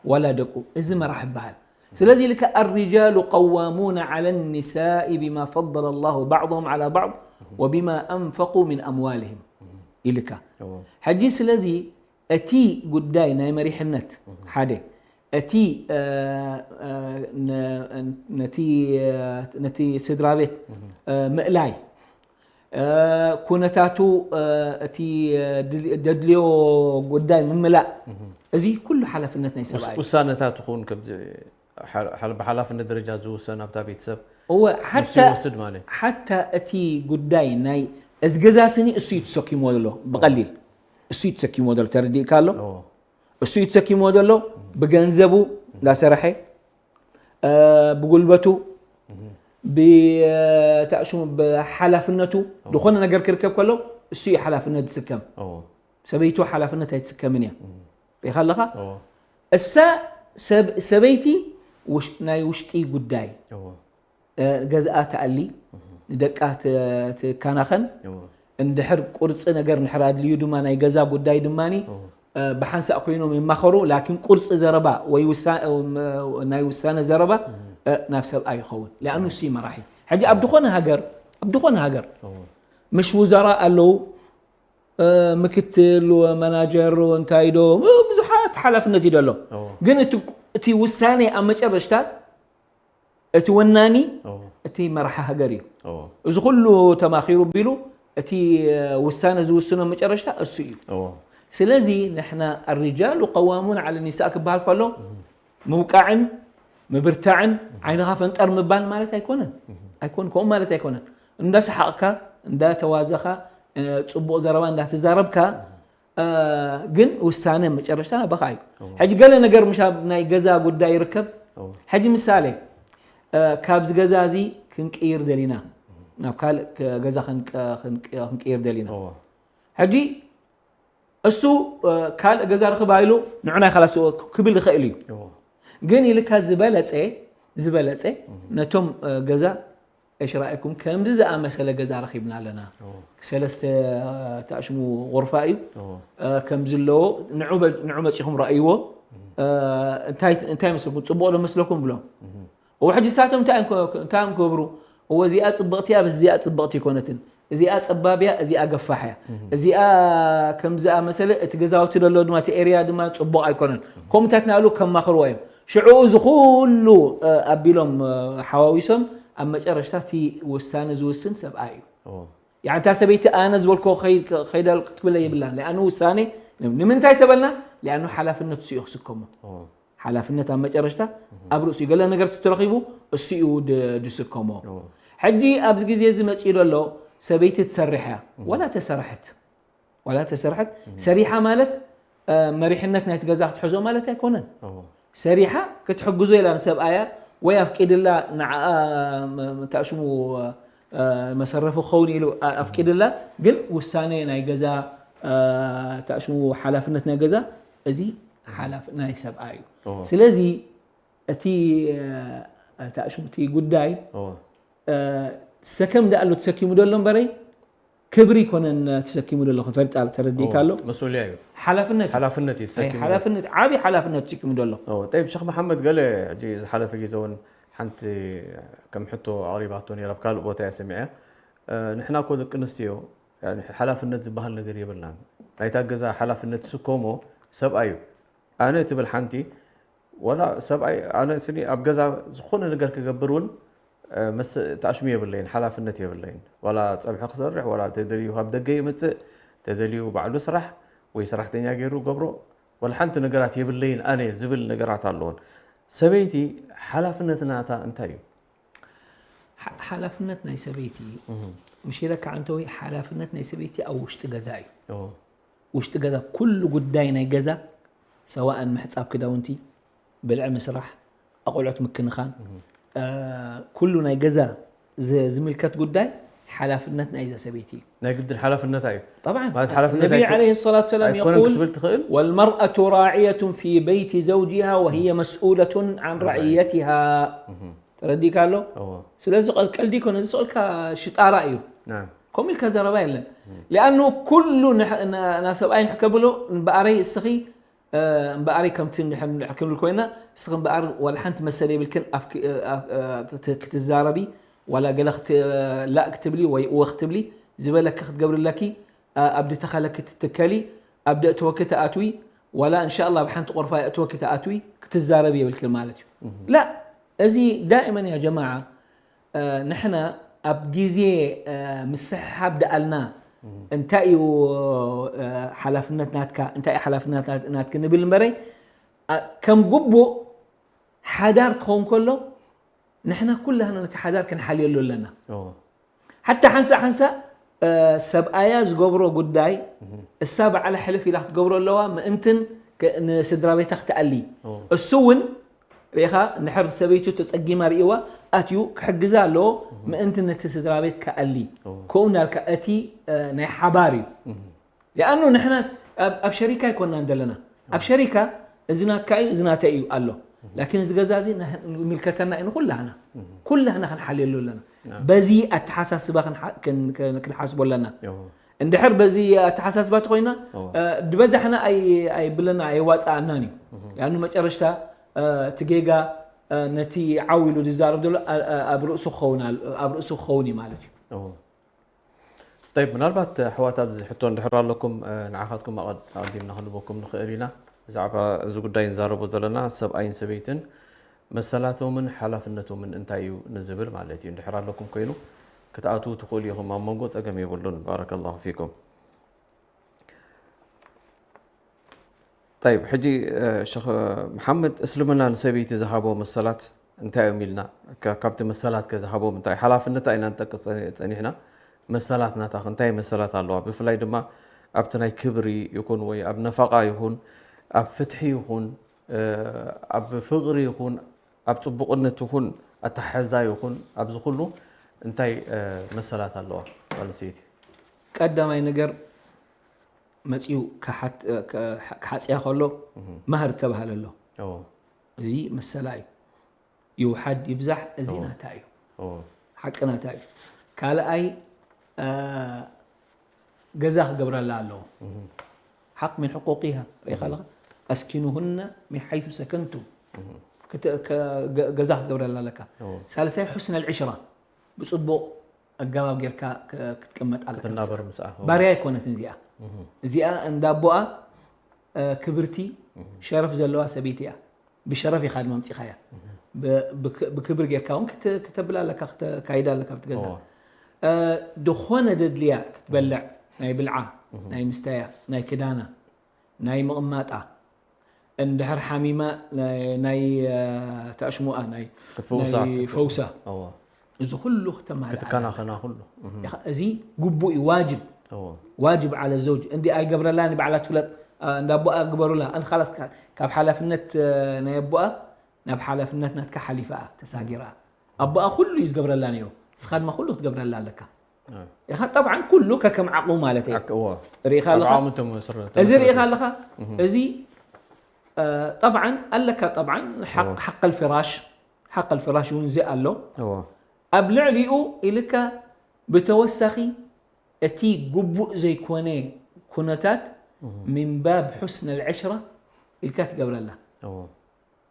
ዋላ ደቁ፣ እዚ መራሕ ይበሃል። ስለዚ ኢልካ الرجال قوامون على النساء بما فضل الله بعضهم على بعض وبما أنفقوا من أموالهم ኢልካ። እዎ። ሕጂ ስለዚ እቲ ጉዳይ ናይ መሪሕነት እህ። ሓደ፣ እቲ፣ እ፣ እ፣ ነ-፣ ነቲ፣ እ፣ ነቲ ስድራ ቤት፣ እህ። እ፣ ምእላይ፣ እ፣ ኩነታቱ፣ እ፣ እቲ፣ እ፣ ድል-፣ ደድልዮ ጉዳይ ምምላእ፣ እህ። እዚ ኩሉ ሓላፍነት ናይ ውስ-፣ ሰብኣይ እዩ። ውሳነታት ይኹን ከምዚ ሓል-፣ ሓል-፣ ብሓላፍነት ደረጃ ዝውሰን ኣብታ ቤተሰብ እወ፣ ንሱ ሓታ፣ ይወስድ ማለት እዩ። ሓታ እቲ ጉዳይ ናይ እዚ ገዛ ስኒ እሱ እዩ ተሰኪምዎ ዘሎ፣ ብቐሊል እሱ እዩ ተሰኪምዎ ዘሎ፣ ተረዲእካ ኣሎ? እዎ። እሱ እዩ ተሰኪምዎ ዘሎ፣ ብገንዘቡ እንዳሰረሐ፣ እ፣ ብጉልበቱ፣ እህ። ብ-፣ ተኣሽሙ ብሓላፍነቱ፣ እዎ። ዝኾነ ነገር ክርከብ ከሎ እሱ እዩ ሓላፍነት ዝስከም። እዎ። ሰበይቱ ሓላፍነት ኣይትስከምን እያ። እህ። ሪኢኻ ኣለኻ? እዎ። እሳ ሰብ-፣ ሰበይቲ ውሽ-፣ ናይ ውሽጢ ጉዳይ፣ እዎ። እ፣ ገዝኣ ትኣሊ፣ እህ። ንደቃ ት-፣ ትከናኸን፣ እዎ። እንድሕር ቁርፂ ነገር እንድሕር ኣድልዩ ድማ ናይ ገዛ ጉዳይ ድማኒ፣ እዎ። እ፣ ብሓንሳእ ኮይኖም ይማኸሩ፣ ላኪን ቁርፂ ዘረባ ወይ ውሳ-፣ እ፣ ም-፣ ናይ ውሳነ ዘረባ፣ እህ። እ፣ ናብ ሰብኣይ ይኸውን። ሊኣኑ እሱ እዩ መራሒ። ሕጂ ኣብ ዝኾነ ሃገር፣ ኣብ ዝኾነ ሃገር እዎ። ምሽ ውዘራ ኣለዉ፣ እ፣ ምክትል፣ መናጀር፣ እንታይ ዶ፣ እ፣ ብዙሓት ሓላፍነት እዩ ዘሎ። እዎ። ግን እቲ፣ እቲ ውሳኔ ኣብ መጨረሽታ እቲ ወናኒ እዎ። እቲ መራሒ ሃገር እዩ። እዎ። እዚ ኩሉ ተማኺሩ ቢሉ እቲ፣ እ፣ ውሳነ ዝውስኖ መጨረሽታ እሱ እዩ። እዎ። ስለዚ ንሕና الرجال قوامون على النساء ክበሃል ከሎ እህ። ምውቃዕን ምብርታዕን ዓይንኻ ፈንጠር ምባል ማለት ኣይኮነን። እህ። ኣይኮን-፣ ከምኡ ማለት ኣይኮነን። እንዳሰሓቕካ፣ እንዳተዋዘኻ፣ እ፣ ጽቡቕ ዘረባ እንዳተዛረብካ፣ እ፣ ግን ውሳነ መጨረሽታ ናባኻ እዩ። እዎ። ሕጂ ገለ ነገር ምሽ ኣብ ናይ ገዛ ጉዳይ ይርከብ፣ ሕጂ ምሳሌ፣ ካብዚ ገዛ እዚ ክንቅይር ደሊና፣ ናብ ካልእ ገዛ ክንቀ- ክንቀ- ክንቅይር ደሊና። ሕጂ እሱ ካልእ ገዛ ርኽብ ኢሉ ንዑናይ ካላስ ክብል ይኽእል እዩ። ግን ኢልካ ዝበለፀ ዝበለፀ ነቶም ገዛ እሽራይኩም ከምዚ ዝኣመሰለ ገዛ ረኺብና ኣለና። ሰለስተ ታሽሙ غرفة እዩ ከምዚ ኣለዎ። ንዑ በ- ንዑ መፂኹም ረእይዎ። እንታይ እንታይ መስለኩም? ፅቡቕ ዶ መስለኩም ብሎም። እዎ ሕጂ ንሳቶም እንታይ እዮም ክ- እንታይ እዮም ክገብሩ? እዎ እዚኣ ፅብቕቲ እያ፣ በስ እዚኣ ፅብቕቲ ኣይኮነትን፣ እዚኣ ፀባብ እያ፣ እዚኣ ገፋሕ እያ፣ እዚኣ ከም ዝኣመሰለ እቲ ገዛውቲ ዘሎ ድማ እቲ ኤርያ ድማ ፅቡቕ ኣይኮነን። ከምኡታት ናብሉ ከማኽርዎ እዮም። ሽዑ እዚ ኩሉ ኣቢሎም ሓዋዊሶም ኣብ መጨረሽታ እቲ ውሳነ ዝውስን ሰብኣይ እዩ። ያዕንታ ሰበይቲ ኣነ ዝበልኮ ከይዳል ክትብለ የብላን። ሊኣኑ ውሳኔ ንምንታይ ተበልና? ሊኣኑ ሓላፍነት እሱ እዩ ክስከሞ። ሓላፍነት ኣብ መጨረሽታ ኣብ ርእሱ እዩ። ገለ ነገር ትረኺቡ እሱ እዩ ድ- ድስከሞ። ሕጂ ኣብዚ ግዜ እዚ መፂኡ ዘሎ ሰበይቲ ትሰርሕ እያ። ዋላ ተሰርሐት ዋላ ተሰርሐት ሰሪሓ ማለት መሪሕነት ናይቲ ገዛ ክትሕዞ ማለት ኣይኮነን። ሰሪሓ ክትሕግዞ ኢላ ንሰብኣያ ወይ ኣፍቂድላ ንዓኣ ታሽሙ መሰረፊ ክኸውን ኢሉ ኣፍቂድላ፣ ግን ውሳኔ ናይ ገዛ ታሽሙ ሓላፍነት ናይ ገዛ እዚ ሓላፍ ናይ ሰብኣይ እዩ። ስለዚ እቲ ታሽሙ እቲ ጉዳይ ሰከም ዳኣሉ ተሰኪሙ ደሎ እምበረይ ክብሪ ይኮነን ተሰኪሙ ደሎ። ክፈልጥ ተረዲእካ ኣሎ። መስኡልያ እዩ። ሓላፍነት ሓላፍነት እዩ ተሰኪሙ ዘሎ። ሓላፍነት ዓብዪ ሓላፍነት ተሰኪሙ ደሎ። ጠይብ ሸኽ መሓመድ፣ ገለ ሕጂ ዝሓለፈ ግዜ እውን ሓንቲ ከም ሕቶ ኣቕሪባቶ ነይራ፣ ኣብ ካልእ ቦታ እያ ሰሚዐ። ንሕና እኮ ደቂ ኣንስትዮ ሓላፍነት ዝበሃል ነገር የብልናን። ናይታ ገዛ ሓላፍነት ዝስከሞ ሰብኣይ እዩ። ኣነ ትብል ሓንቲ፣ ዋላ ሰብኣይ ኣነ ስኒ ኣብ ገዛ ዝኾነ ነገር ክገብር እውን ተኣሽሙ የብለይን፣ ሓላፍነት የብለይን። ዋላ ፀብሒ ክሰርሕ፣ ዋላ ተደልዩ ካብ ደገ ይመፅእ፣ ተደልዩ ባዕሉ ስራሕ ወይ ሰራሕተኛ ገይሩ ገብሮ፣ ዋላ ሓንቲ ነገራት የብለይን ኣነ ዝብል ነገራት ኣለዎን። ሰበይቲ ሓላፍነት ናታ እንታይ እዩ? ሓላፍነት ናይ ሰበይቲ ምሽ ኢለካ ዓንተወይ፣ ሓላፍነት ናይ ሰበይቲ ኣብ ውሽጢ ገዛ እዩ። ውሽጢ ገዛ ኩሉ ጉዳይ ናይ ገዛ ሰዋእን ምሕፃብ ክዳውንቲ፣ ብልዒ ምስራሕ፣ ኣቆልዑት ምክንኻን፣ ኩሉ ናይ ገዛ ዝምልከት ጉዳይ ሓላፍነት ናይ እዛ ሰበይቲ እዩ። ናይ ግድን ሓላፍነታ እዩ። طبعا ማለት ሓላፍነት ነቢዩ عليه الصلاة والسلام يقول ክትብል ትኽእል والمرأة راعية في بيت زوجها وهي مسؤولة عن رعيتها። ተረዲእካ ኣሎ። ስለዚ ቀልዲ ይኮነ ዝስቀልካ ሽጣራ እዩ። ከምኡ ኢልካ ዘረባ የለን። ሊኣኑ ኩሉ ናብ ሰብኣይ ንሕከብሎ እምበኣረይ እስኺ እምበኣረይ ከምቲ ንሕክምል ኮይና እስኺ እምበኣር ዋላ ሓንቲ መሰል የብልክን ክትዛረቢ ዋላ ገለ ላእ ክትብሊ ወይ እወ ክትብሊ ዝበለኪ ክትገብርለኪ ኣብ ድተኸለኪ ትትከሊ ኣብ ደእትወኪ ትኣትዊ ዋላ እንሻ ኣላ ብሓንቲ ቆርፋ የእትወኪ ትኣትዊ ክትዛረቢ የብልክን ማለት እዩ። ላ እዚ ዳእመን ያ ጀማዓ ንሕና ኣብ ግዜ ምስሕሓብ ደኣልና እንታይ እዩ ሓላፍነት ናትካ እንታይ እዩ ሓላፍነት ናትክ ንብል እምበረይ ከም ግቡእ ሓዳር ክኸውን ከሎ ንሕና ኩላህና ነቲ ሓዳር ክንሓልየሉ ኣለና። ሓታ ሓንሳእ ሓንሳእ ሰብኣያ ዝገብሮ ጉዳይ እሳ ባዕላ ሕልፍ ኢላ ክትገብሮ ኣለዋ ምእንትን ንስድራ ቤታ ክትኣሊ እሱ እውን ርኢኻ እንድሕር ሰበይቱ ተፀጊማ ርእይዋ ኣትዩ ክሕግዛ ኣለዎ ምእንቲ ነቲ ስድራ ቤት ክኣሊ ከምኡ እንዳልካ እቲ ናይ ሓባር እዩ። ሊኣኑ ንሕና ኣብ ሸሪካ ኣይኮናን ዘለና ኣብ ሸሪካ እዚ ናትካ እዩ እዚ ናተይ እዩ ኣሎ ላኪን እዚ ገዛ እዚ ምልከተና እዩ ንኩላህና ኩላህና ክንሓልየሉ ኣለና በዚ ኣተሓሳስባ ክንሓስቦ ኣለና እንድሕር በዚ ኣተሓሳስባ ተኮይና ድበዛሕና ኣይብለና ኣይዋፃኣናን እዩ ሊኣኑ መጨረሽታ እቲ ጌጋ ነቲ ዓው ኢሉ ዝዛረብ ዘሎ ኣብ ርእሱ ክኸውን እዩ ማለት እዩ። ጠይብ ምናልባት ኣሕዋት ኣብዚ ሕቶ እንድሕር ኣለኩም ንዓኻትኩም ኣቐዲምና ክንህበኩም ንኽእል ኢና። ብዛዕባ እዚ ጉዳይ ንዛረቦ ዘለና ሰብኣይን ሰበይትን መሰላቶምን ሓላፍነቶምን እንታይ እዩ ንዝብል ማለት እዩ። እንድሕር ኣለኩም ኮይኑ ክትኣትዉ ትኽእሉ ኢኹም ኣብ መንጎ ጸገም የብሉን። ባረከላሁ ፊኩም። طيب ሕጂ ሸኽ መሓመድ እስልምና ንሰበይቲ ዝሃቦ መሰላት እንታይ እዮም ኢልና ካብቲ መሰላት ከ ዝሃቦም እንታይ ሓላፍነታ ኢና ንጠቅስ ፀኒሕና መሰላት ናታ እንታይ መሰላት ኣለዋ ብፍላይ ድማ ኣብቲ ናይ ክብሪ ይኹን ወይ ኣብ ነፋቃ ይኹን ኣብ ፍትሒ ይኹን ኣብ ፍቅሪ ይኹን ኣብ ጽቡቕነት ይኹን ኣተሓሕዛ ይኹን ኣብዚ ኩሉ እንታይ መሰላት ኣለዋ ጓል ኣንስተይቲ? ቀዳማይ ነገር መጺኡ ክሓጽያ ከሎ ማህር ተባህለ ኣሎ። እዚ መሰላ እዩ። ይውሓድ ይብዛሕ እዚ ናታ እዩ። ሓቂ ናታ እዩ። ካልኣይ ገዛ ክገብረላ ኣለዎ። ሓቅ ምን ሕቁቂሃ ርኢኻ ኣለኻ። ኣስኪኑሁነ ምን ሓይቱ ሰከንቱም ገዛ ክትገብረላ ኣለካ። ሳልሳይ ሑስነ ልዕሽራ ብፅቡቕ ኣገባብ ጌርካ ክትቅመጥ ኣለካ። ባርያ ኣይኮነትን እዚኣ። እዚኣ እንዳ ኣቦኣ ክብርቲ ሸረፍ ዘለዋ ሰበይቲ እያ። ብሸረፍ ኢኻ ድማ ኣምፂኻያ። ብክብሪ ጌርካ እውን ክተብላ ኣለካ፣ ክተካይዳ ኣለካ ኣብቲ ገዛ። ድኾነ ደድልያ ክትበልዕ፣ ናይ ብልዓ፣ ናይ ምስተያ፣ ናይ ክዳና፣ ናይ ምቕማጣ፣ እንድሕር ሓሚማ ናይ ተኣሽሙኣ ናይ ፈውሳ፣ እዚ ኩሉ ክተማልኣ ክትከናኸና ኩሉ። እዚ ግቡእ እዩ፣ ዋጅብ ዋጅብ ዓለ ዘውጅ። እንዲ ኣይገብረላን ባዕላ ትፍለጥ። እንዳ ኣቦኣ ግበሩላ። ኣን ኻላስ ካብ ሓላፍነት ናይ ኣቦኣ ናብ ሓላፍነት ናትካ ሓሊፋ ተሳጊራ። ኣቦኣ ኩሉ እዩ ዝገብረላ ነይሩ፣ ንስኻ ድማ ኩሉ ክትገብረላ ኣለካ። ኢኻ ጠብዓን ኩሉ ከከም ዓቕሙ ማለት እዩ። ርኢኻ ኣለኻ፣ እዚ ርኢኻ ኣለኻ። እዚ ጠብዓን ኣለካ፣ ጠብዓን ሓቅ ልፍራሽ፣ ሓቅ ልፍራሽ እውን እዚ ኣሎ። ኣብ ልዕሊኡ ኢልካ ብተወሳኺ እቲ ግቡእ ዘይኮነ ኩነታት ምን ባብ ሑስነ ልዕሽራ ኢልካ ትገብረላ።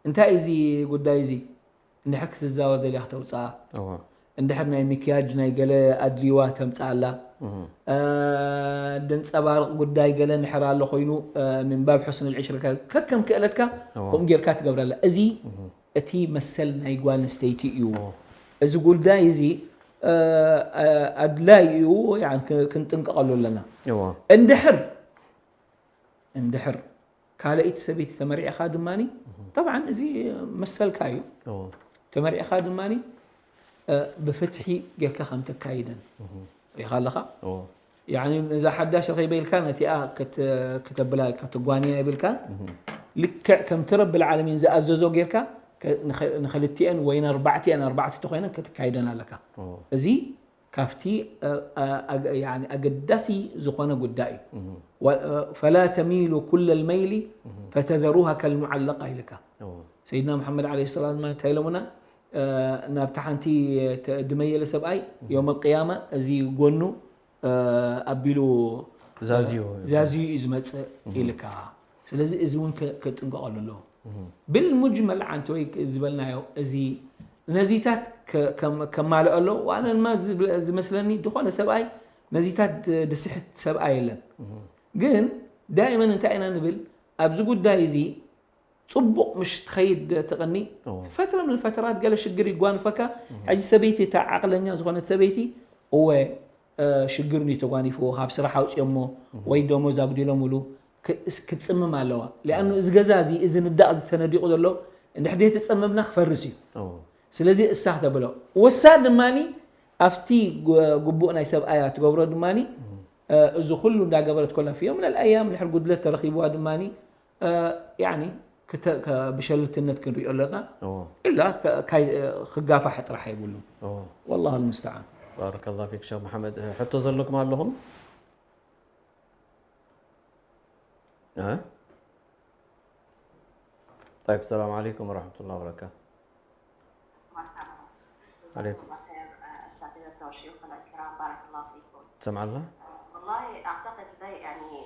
እንታይ እዚ ጉዳይ እዚ? እንድሕር ክትዛወር ደልያ ክተውፅኣ፣ እንድሕር ናይ ምክያጅ ናይ ገለ ኣድልዋ ተምፅኣላ፣ ደንፀባርቕ ጉዳይ ገለ እንድሕር ኣሎ ኮይኑ ምን ባብ ሑስነ ልዕሽራ ከከም ክእለትካ ከምኡ ጌርካ ትገብረላ። እዚ እቲ መሰል ናይ ጓል ኣንስተይቲ እዩ። እዚ ጉዳይ እዚ ኣድላይ እዩ፣ ክንጥንቀቐሉ ኣለና። እንድሕር እንድሕር ካልኣይቲ ሰበይቲ ተመሪዕኻ ድማ፣ ጠብዓን እዚ መሰልካ እዩ። ተመሪዕኻ ድማ ብፍትሒ ጌርካ ከም ተካይደን ርኢኻ ኣለኻ። ያኒ ነዛ ሓዳሽ ረኺበ ኢልካ ነቲኣ ክተብላ ኢልካ ትጓንያ የብልካን። ልክዕ ከምቲ ረብል ዓለሚን ዝኣዘዞ ጌርካ ንኽልቲኤን ወይ ንኣርባዕቲኤን፣ ኣርባዕተ ተኾይነን ክትካይደን ኣለካ። እዚ ካብቲ ኣገዳሲ ዝኾነ ጉዳይ እዩ። ፈላ ተሚሉ ኩለ ልመይሊ ፈተዘሩሃ ከልሙዓለቃ ኢልካ። ሰይድና ሙሓመድ ዓለይሂ ሰላም እንታይ ኢሎምና? ናብቲ ሓንቲ ድመየለ ሰብኣይ የውመል ቅያማ እዚ ጎኑ ኣቢሉ ዛዝዩ እዩ ዝመፅእ ኢልካ። ስለዚ እዚ እውን ክጥንቀቐሉ ኣለዎ። ብልሙጅመል ዓንቲ ወይ ዝበልናዮ እዚ ነዚታት ከማልኦ ኣለዎ። ዋነ ድማ ዝመስለኒ ዝኾነ ሰብኣይ ነዚታት ድስሕት ሰብኣይ የለን። ግን ዳይመን እንታይ ኢና ንብል ኣብዚ ጉዳይ እዚ ፅቡቕ ምሽ ትኸይድ ትቕኒ ፈትረ ምን ፈትራት ገለ ሽግር ይጓንፈካ። ሕጂ ሰበይቲ እታ ዓቕለኛ ዝኾነት ሰበይቲ እወ ሽግር ኒ ተጓኒፍዎ ካብ ስራሕ ኣውፅኦሞ ወይ ደሞዝ ኣጉዲሎምሉ ክትፅምም ኣለዋ። ሊኣኑ እዚ ገዛ እዚ እዚ ንዳቕ እዚ ተነዲቑ ዘሎ እንድሕር ዘይተፀመምና ክፈርስ እዩ። ስለዚ እሳ ክተብሎ ወሳ ድማ ኣብቲ ግቡእ ናይ ሰብኣያ ትገብሮ ድማ እዚ ኩሉ እንዳገበረት ኮላ ፊ የውም ምን ኣልኣያም እንድሕር ጉድለት ተረኺብዋ ድማ ብሸለልትነት ክንሪኦ ኣለና። ኢላ ክጋፋሕ ጥራሕ የብሉን። ወላሁ ልሙስተዓን። ባረከላሁ ፊክ ሸኽ መሓመድ። ሕቶ ዘለኩም ኣለኹም? طيب، السلام عليكم ورحمة الله وبركاته. مرحبا. عليكم. الله خير، آه، أساتذتنا وشيوخنا الكرام، بارك الله فيكم. سمع الله؟ آه، والله أعتقد ذي يعني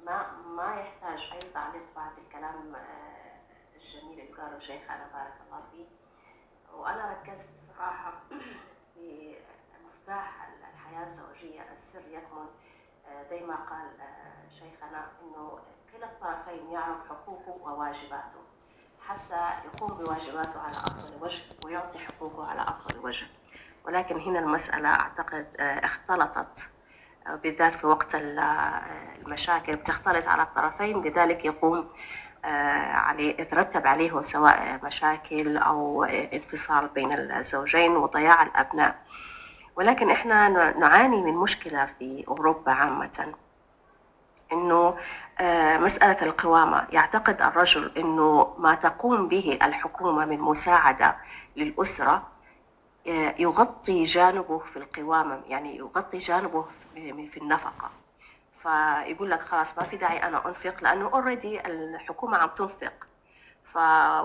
ما ما يحتاج أي تعليق بعد الكلام، آه، الجميل اللي قاله شيخنا، بارك الله فيه. وأنا ركزت صراحة في مفتاح الحياة الزوجية، السر يكمن، آه، زي ما قال، آه، شيخنا، إنه كلا الطرفين يعرف حقوقه وواجباته حتى يقوم بواجباته على أفضل وجه ويعطي حقوقه على أفضل وجه. ولكن هنا المسألة أعتقد، آه، اختلطت، آه، بالذات في وقت ال-، آه، المشاكل بتختلط على الطرفين، لذلك يقوم، آه، عليه، يترتب عليه سواء مشاكل أو انفصال بين الزوجين وضياع الأبناء. ولكن إحنا ن-، نعاني من مشكلة في أوروبا عامة، إنه، آه، مسألة القوامة، يعتقد الرجل إنه ما تقوم به الحكومة من مساعدة للأسرة، آه، يغطي جانبه في القوامة، يعني يغطي جانبه في، في النفقة. فيقول لك: "خلاص، ما في داعي أنا أنفق، لأنه already الحكومة عم تنفق." ف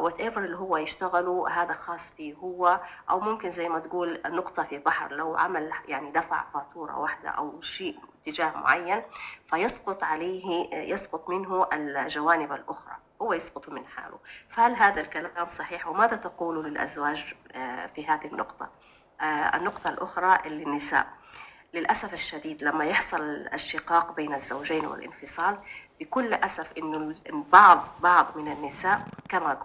whatever اللي هو يشتغله، هذا خاص فيه هو، أو ممكن زي ما تقول نقطة في بحر، لو عمل، يعني، دفع فاتورة واحدة أو شيء اتجاه معين، فيسقط عليه، يسقط منه الجوانب الأخرى، هو يسقط من حاله. فهل هذا الكلام صحيح؟ وماذا تقول للأزواج، آه، في هذه النقطة؟ آه، النقطة الأخرى للنساء. للأسف الشديد، لما يحصل الشقاق بين الزوجين والانفصال، بكل أسف إنه بعض، بعض من النساء، كما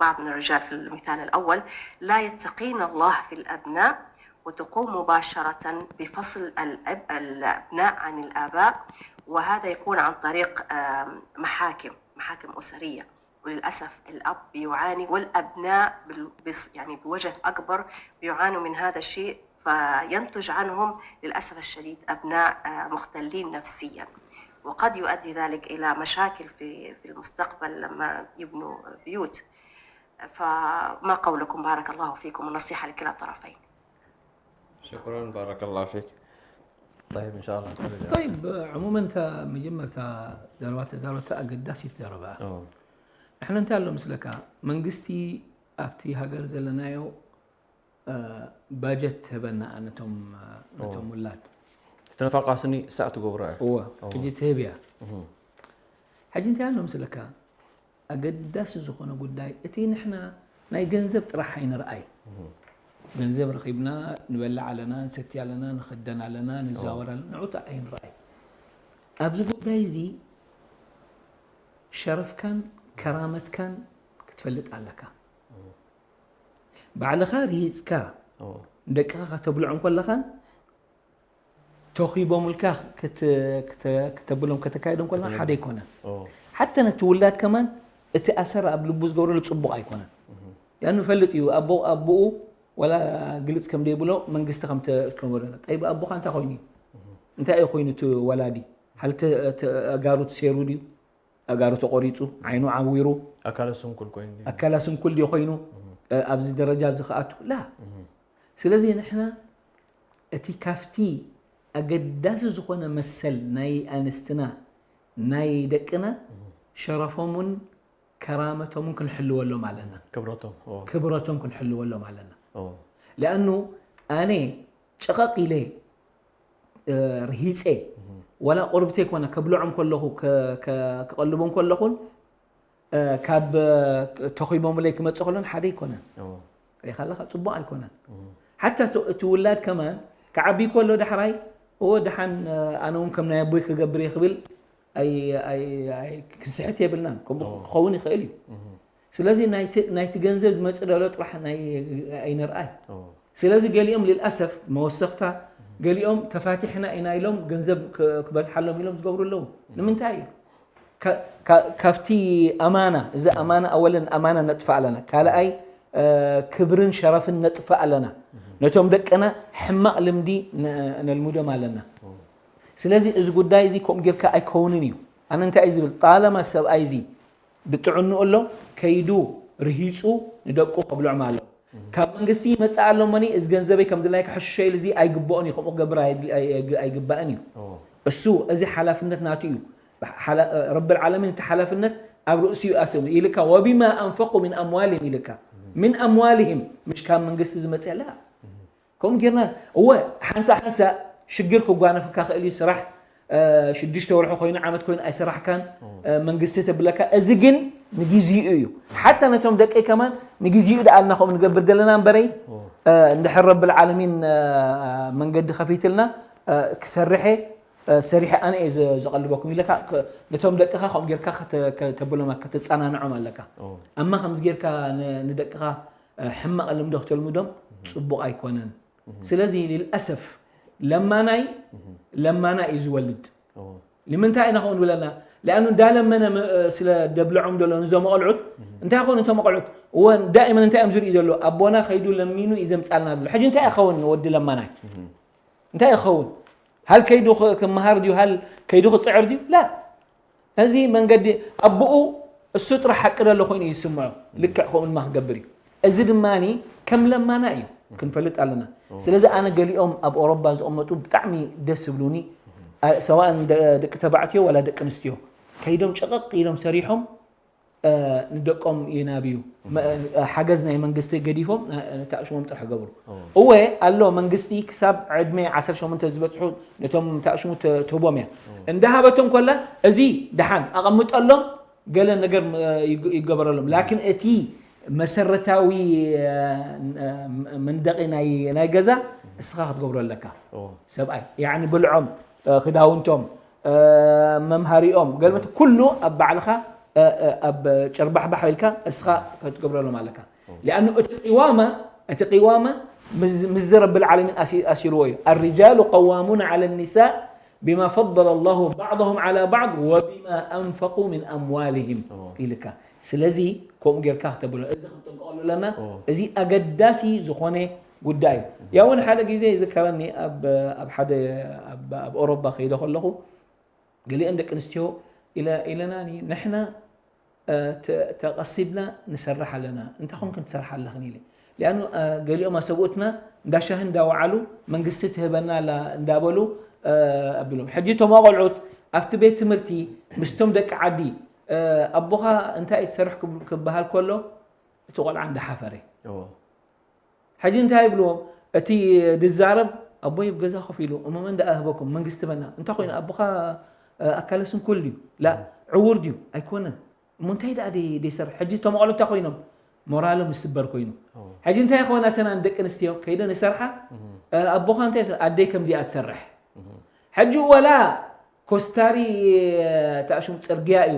بعض من الرجال في المثال الأول، لا يتقين الله في الأبناء، وتقوم مباشرة بفصل الأب-، الأبناء عن الآباء، وهذا يكون عن طريق، آم، محاكم، محاكم أسرية. وللأسف الأب بيعاني، والأبناء بال-، بص-، يعني بوجه أكبر بيعانوا من هذا الشيء، فينتج عنهم للأسف الشديد أبناء، آه، مختلين نفسيًا، وقد يؤدي ذلك إلى مشاكل في، في المستقبل لما يبنوا بيوت. فما قولكم؟ بارك الله فيكم، والنصيحة لكلا الطرفين. شكرا، بارك الله فيك. طيب، إن شاء الله نرجع. طيب، عموما انت መጀመርታ ዘረባ ተዛረብቲ ኣገዳሲት ዘረባ። اه ንሕና እንታይ ኣሎ ምስለካ፣ መንግስቲ ኣብቲ ሃገር ዘለናዮ፣ እ፣ ባጀት ትህበና ነቶም፣ ነቶም ውላድ። እቲ ነፋቃ ስኒ ሳዕ ትገብሮ እያ። እወ እወ። ሕጂ ትህብ እያ። እህ። ሕጂ እንታይ ኣሎ ምስለካ፣ ኣገዳሲ ዝኾነ ጉዳይ እቲ ንሕና ናይ ገንዘብ ጥራሕ ኣይንርኣይ። ገንዘብ ረኺብና ንበልዕ ኣለና፣ ንሰቲ ኣለና፣ ንኸደን ኣለና፣ ንዛወር ኣለና፣ ንዑ ኣይንርኣይ። ኣብዚ ጉዳይ እዚ ሸረፍካን ከራመትካን ክትፈልጥ ኣለካ። ባዕልኻ ርሂፅካ اه ንደቅኻ ከተብልዖም ከለኻን ተኺቦምልካ ክት-፣ ክተ-፣ ክተብሎም ከተካይዶም ከለኻ ሓደ ኣይኮነን። اه ሓታ ነቲ ውላድ ከማን እቲ ኣሰር ኣብ ልቡ ዝገብረሉ ፅቡቕ ኣይኮነን። ያኑ ፈልጥ እዩ ኣቦ-፣ ኣቦኡ ዋላ ግልፅ ከም ዘይብሎ መንግስቲ ከም ተ-፣ ከም ወረደ። ጠይብ ኣቦኻ እንታይ ኮይኑ እዩ? እንታይ እዩ ኮይኑ እቲ ወላዲ? ሓልተ ኣጋሩ ተሰይሩ ድዩ? ኣጋሩ ተቆሪፁ፣ ዓይኑ ዓዊሩ፣ ኣካለ ስንኩል ኮይኑ ድዩ? ኣካላ ስንኩል ድዩ ኮይኑ፣ እ፣ ኣብዚ ደረጃ እዚ ክኣቱ? ላ። ስለዚ ንሕና እቲ ካብቲ ኣገዳሲ ዝኾነ መሰል ናይ ኣንስትና ናይ ደቅና ሸረፎምን ከራመቶምን ክንሕልወሎም ኣለና። ክብረቶም اه ክብረቶም ክንሕልወሎም ኣለና። اه ለኣኑ ኣነ ጨቐቕ ኢለ፣ እ፣ ርሂፀ ዋላ ቆርብተይ ኮነ ከብልዖም ከለኹ ከ-፣ ከ-፣ ክቐልቦም ከለኹን፣ እ፣ ካብ፣ እ፣ ተኺቦምለይ ክመፅእ ከሎን ሓደ ኣይኮነን። اه ሪኢኻ ኣለኻ፣ ፅቡቕ ኣይኮነን። ሓታ እቲ፣ እቲ ውላድ ከማን ክዓቢ ከሎ ዳሕራይ፣ እወ ደሓን፣ እ፣ ኣነ እውን ከም ናይ ኣቦይ ክገብር እየ ክብል ኣይ-፣ ኣይ-፣ ኣይ-፣ ክስሕት የብልናን። ከምኡ اه ክኸውን ይኽእል እዩ። ስለዚ ናይቲ፣ ናይቲ ገንዘብ ዝመፅእ ዘሎ ጥራሕ ናይ ኣይንርኣይ። اه ስለዚ ገሊኦም ልልኣሰፍ መወሰኽታ ገሊኦም ተፋቲሕና ኢና ኢሎም ገንዘብ ክ-፣ ክበዝሓሎም ኢሎም ዝገብሩ ኣለዉ። ንምንታይ እዩ? ካ-፣ ካ-፣ ካብቲ ኣማና፣ እዚ ኣማና ኣወለን ኣማና ነጥፋ ኣለና። ካልኣይ፣ እ፣ ክብርን ሸረፍን ነጥፋ ኣለና። ነቶም ደቅና ሕማቕ ልምዲ ነ-፣ ነልምዶም ኣለና። ስለዚ እዚ ጉዳይ እዚ ከምኡ ጌርካ ኣይከውንን እዩ። ኣነ እንታይ እዩ ዝብል፣ ጣለማ ሰብኣይ እዚ ብጥዕንኡ ኣሎ፣ ከይዱ ርሂፁ ንደቁ ከብልዖም ኣሎ። ካብ መንግስቲ ይመፅእ ኣሎ እሞኒ፣ እዚ ገንዘበይ ከም ድላይካ ሕሸ ኢሉ እዚ ኣይግብኦን እዩ፣ ከምኡ ክገብር ኣይ-፣ ኣይ-፣ ኣይ-፣ ኣይግባእን እዩ። اه እሱ እዚ ሓላፍነት ናቱ እዩ። ሓላ-፣ ረብል ዓለሚን እቲ ሓላፍነት ኣብ ርእሲኡ ኣስም ኢልካ፣ ወቢማ ኣንፈቁ ሚን ኣምዋሊሂም ኢልካ፣ ሚን ኣምዋሊሂም፣ ምሽ ካብ መንግስቲ ዝመፅእ ኣላ። ከምኡ ጌርና፣ እወ፣ ሓንሳእ ሓንሳእ ሽግር ክጓነፍካ ክእል እዩ። ስራሕ፣ እ፣ ሽዱሽተ ወርሒ ኮይኑ፣ ዓመት ኮይኑ ኣይሰራሕካን፣ እ፣ መንግስቲ ተብለካ። እዚ ግን ንግዚኡ እዩ። ሓታ ነቶም ደቀይ ከማን ንግዚኡ ደኣልና ከምኡ ንገብር ዘለና እምበረይ፣ እ፣ እንድሕር ረብል ዓለሚን፣ እ፣ መንገዲ ከፊትልና፣ እ፣ ክሰርሐ፣ እ፣ ሰሪሐ ኣነ እየ ዘ-፣ ዘቐልበኩም ኢለካ፣ ክ-፣ ነቶም ደቅኻ ከምኡ ጌርካ ከተ-፣ ከተብሎም፣ ከተጸናንዖም ኣለካ። اه ኣማ ከምዚ ጌርካ ን-፣ ንደቅኻ፣ እ፣ ሕማቕ ልምዲ ክተልምዶም ጽቡቕ ኣይኮነን። ስለዚ ልልኣሰፍ ለማናይ ለማና እዩ ዝወልድ። اه ንምንታይ ኢና ከምኡ ንብል ኣለና? ለኣኑ እንዳለመነ ም-፣ ስለ ደብልዖም ዘሎ ንዞም ኣቐልዑት እንታይ ይኾኑ እቶም ኣቐልዑት? እወ ዳእመን እንታይ እዮም ዝርእዩ ዘሎ? ኣቦና ከይዱ ለሚኑ እዩ ዘምጻልና ዘሎ። ሕጂ እንታይ ይኸውን ወዲ ለማናይ? እንታይ ይኸውን? ሃል ከይዱ ክ-፣ ክመሃር ድዩ? ሃል ከይዱ ክጽዕር ድዩ? ላ። እዚ መንገዲ ኣቦኡ እሱ ጥራሕ ሓቂ ደሎ ኮይኑ ይስምዖ። ልክዕ ከምኡ ድማ ክገብር እዩ። እዚ ድማ ከም ለማና እዩ ክንፈልጥ ኣለና። ስለዚ ኣነ ገሊኦም ኣብ ኣውሮባ ዝቕመጡ ብጣዕሚ ደስ ዝብሉኒ፣ ኣ- ሰዋእ ደ- ደቂ ተባዕትዮ ዋላ ደቂ ኣንስትዮ ከይዶም ጨቐቕ ኢሎም ሰሪሖም እ፣ ንደቆም ይናብዩ። መ- እ፣ ሓገዝ ናይ መንግስቲ ገዲፎም እ፣ ንታእሽሞም ጥራሕ ይገብሩ። እወ ኣሎ መንግስቲ ክሳብ ዕድመ ዓሰርተ ሸሞንተ ዝበፅሑ ነቶም ታእሽሙ ተ- ትህቦም እያ። እንዳሃበቶም ኮላ እዚ ደሓን ኣቐምጠሎም ገለ ነገር ም- ይግ- ይገበረሎም። ላኪን እቲ መሰረታዊ እ፣ እ፣ መንደቂ ናይ ናይ ገዛ እስኻ ክትገብሮ ኣለካ። ሰብኣይ ያኒ ብልዖም እ፣ ክዳውንቶም እ፣ መምሃሪኦም ገልበት ኩሉ ኣብ ባዕልኻ እ፣ እ፣ ኣብ ጨርባሕባሕ ኢልካ እስኻ ክትገብረሎም ኣለካ። ሊኣኑ እቲ ቂዋማ እቲ ቂዋማ ምስ ምስ ረብል ዓለሚን ኣሲ- ኣሲርዎ እዩ። الرجال قوامون على النساء بما فضل الله بعضهم على بعض وبما أنفقوا من أموالهم ኢልካ። ስለዚ ከምኡ ጌርካ ክተብሎ እዚ ክንጥንቀቐሉ ኣለና። እዚ ኣገዳሲ ዝኾነ ጉዳይ እዩ። ያ እውን ሓደ ግዜ ይዝከረኒ ኣብ ኣብ ሓደ ኣብ ኣብ ኦሮባ ከይደ ከለኹ ገሊአን ደቂ ኣንስትዮ ኢለ- ኢለናኒ ንሕና እ፣ ተ- ተቐሲብና ንሰርሕ ኣለና እንታይ ኮንክን ትሰርሓ ኣለኽን ኢለ ሊኣኑ እ፣ ገሊኦም ኣሰብኡትና እንዳ ሻሂ እንዳወዓሉ መንግስቲ ትህበና ኣላ እንዳበሉ እ፣ ኣቢሎም ሕጂ እቶም ኣቆልዑት ኣብቲ ቤት ትምህርቲ ምስቶም ደቂ ዓዲ እ፣ ኣቦኻ እንታይ እዩ ትሰርሕ ክብ- ክበሃል ከሎ እቲ ቆልዓ እንዳሓፈረ ሕጂ እንታይ ይብልዎም እቲ ድዛረብ ኣቦይ ኣብ ገዛ ኮፍ ኢሉ እሞ መን ደኣ ህበኩም መንግስቲ በና እንታይ ኮይኑ ኣቦኻ ኣካለ ስንኩል ድዩ ላ ዕውር ድዩ ኣይኮነን እሞ እንታይ ደኣ ደይ- ደይሰርሕ ሕጂ እቶም ኣቆልዑ እንታይ ኮይኖም ሞራሎም ይስበር ኮይኑ ሕጂ እንታይ ይኾና ተናን ደቂ ኣንስትዮ ከይደን ይሰርሓ ኣቦኻ እንታይ ይሰርሕ? ኣደይ ከምዚኣ ትሰርሕ ሕጂ ወላ ኮስታሪ ተኣሽሙ ጽርግያ እዩ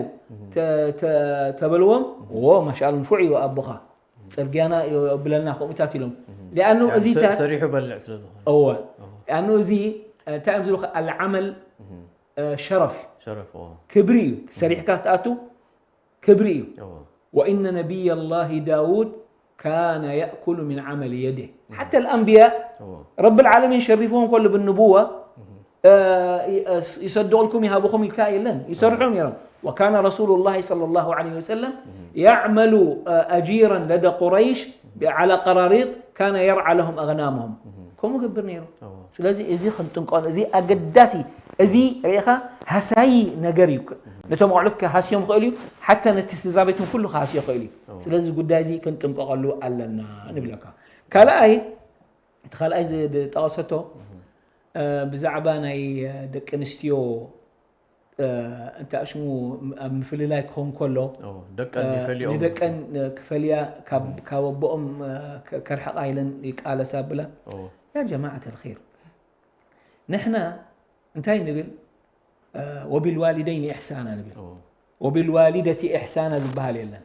ተ- ተ- ተበልዎም ዎ ማሻኣላ ንፉዕ እዩ ኣቦኻ ጽርግያና የብለና ከምኡታት ኢሎም ሊኣኑ እዚታት ሰሪሑ በልዕ ስለ ዝኾነ እወ ሊኣኑ እዚ እንታይ እዮም ዝብሉ ኣልዓመል ሸረፍ እዩ ሸረፍ እዎ ክብሪ እዩ ሰሪሕካ ትኣቱ ክብሪ እዩ እዎ وإن نبي الله داود كان يأكل من عمل يده حتى الأنبياء እዎ رب العالمين شرفهم كل بالنبوة يصدقلكم يهابكم ኢልካ የለን ይሰርሑ ነይሮም وكان رسول الله صلى الله عليه وسلم يعمل أجيرا لدى قريش على قراريط كان يرعى لهم أغنامهم ከምኡ ገብር ነይሩ ስለዚ እዚ ክንጥንቀሉ እዚ ኣገዳሲ እዚ ርኢኻ ሃሳዪ ነገር እዩ ነቶም ኣቑሑት ክሃስዮም ክእል እዩ ሓታ ነቲ ስድራ ቤትን ኩሉ ክሃስዮ ክእል እዩ ስለዚ ጉዳይ እዚ ክንጥንቀቐሉ ኣለና ንብለካ ካልኣይ እቲ ካልኣይ ዝጠቐሰቶ ብዛዕባ ናይ ደቂ ኣንስትዮ እንታይ ሽሙ ኣብ ምፍልላይ ክኸውን ከሎ ደቀን ይፈልዮም ንደቀን ክፈልያ ካብ ኣቦኦም ከርሕቓ ኢለን ይቃለሳ ብላ ያ ጀማዓት ኣልር ንሕና እንታይ ንብል ወቢልዋሊደይን ኢሕሳና ንብል ወቢልዋሊደቲ ኢሕሳና ዝበሃል የለን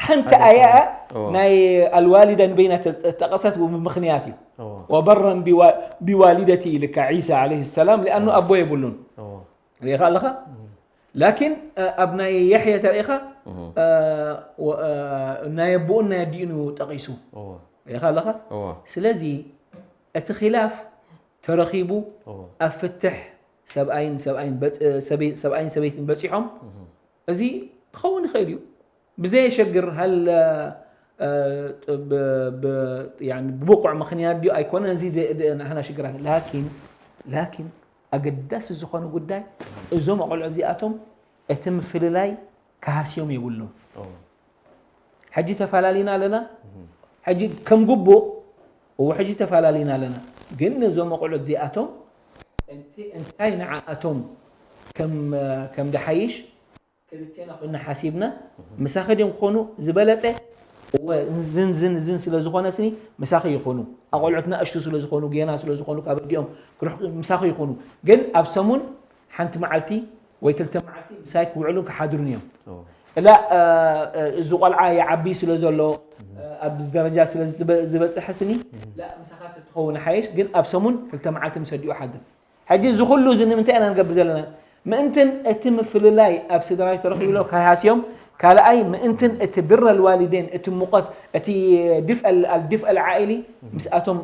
ሓንቲ ኣያ ናይ ኣልዋሊዳ ንበይና ተጠቐሰት ብምኽንያት እዩ ወበረን ቢዋሊደቲ ኢልካ ዒሳ ዓለይሂ ሰላም ሊኣኑ ኣቦ የብሉን ርኢኻ ኣለኻ ላኪን ኣብ ናይ ያሕያ ተርእኻ ናይ ኣቦኡን ናይ ኣዲኡን እዩ ጠቒሱ ርኢኻ ኣለኻ ስለዚ እቲ ኺላፍ ተረኺቡ ኣብ ፍትሕ ሰብኣይን ሰብኣይን በ- ሰበይ- ሰብኣይን ሰበይትን በፂሖም እዚ ክኸውን ይኽእል እዩ ብዘየሸግር ሃል እ፣ ብ- ብ- ያኒ ብብቑዕ ምኽንያት ድዩ ኣይኮነን እዚ ደ- ደ- ንሕና ሽግራት ላኪን ላኪን ኣገዳሲ ዝኾነ ጉዳይ እዞም ኣቆልዑ እዚኣቶም እቲ ምፍልላይ ክሃስዮም የብሎም ሕጂ ተፈላሊና ኣለና ሕጂ ከም ግቡእ እዎ ሕጂ ተፈላሊና ኣለና ግን ነዞም ኣቆልዑ እዚኣቶም እንቲ እንታይ ንዓኣቶም ከም ከም ድሓይሽ ክልቴና ኮይና ሓሲብና ምሳኺ ድዮም ክኾኑ ዝበለፀ እወ ዝን ዝን ዝን ስለ ዝኾነ ስኒ ምሳኺ ይኾኑ ኣቆልዑት ናእሽቱ ስለ ዝኾኑ ጌና ስለ ዝኾኑ ካብ ኣዲኦም ክርሕቁ ምሳኺ ይኾኑ ግን ኣብ ሰሙን ሓንቲ መዓልቲ ወይ ክልተ መዓልቲ ምሳይ ክውዕሉን ክሓድሩን እዮም እላ እዚ ቆልዓ ይዓቢ ስለ ዘሎ ኣብዚ ደረጃ ስለ ዝበፅሐ ስኒ ምሳኻ ትኸውን ሓየሽ ግን ኣብ ሰሙን ክልተ መዓልቲ ምስ ኣዲኡ ሓድር ሕጂ እዚ ኩሉ እዚ ንምንታይ ኢና ንገብር ዘለና ምእንትን እቲ ምፍልላይ ኣብ ስድራይ ተረኺብሎ ከይሃስዮም ካልኣይ ምእንትን እቲ ብረ ልዋሊዴን እቲ ሙቐት እቲ ድፍአ ድፍአ ልዓኢሊ ምስኣቶም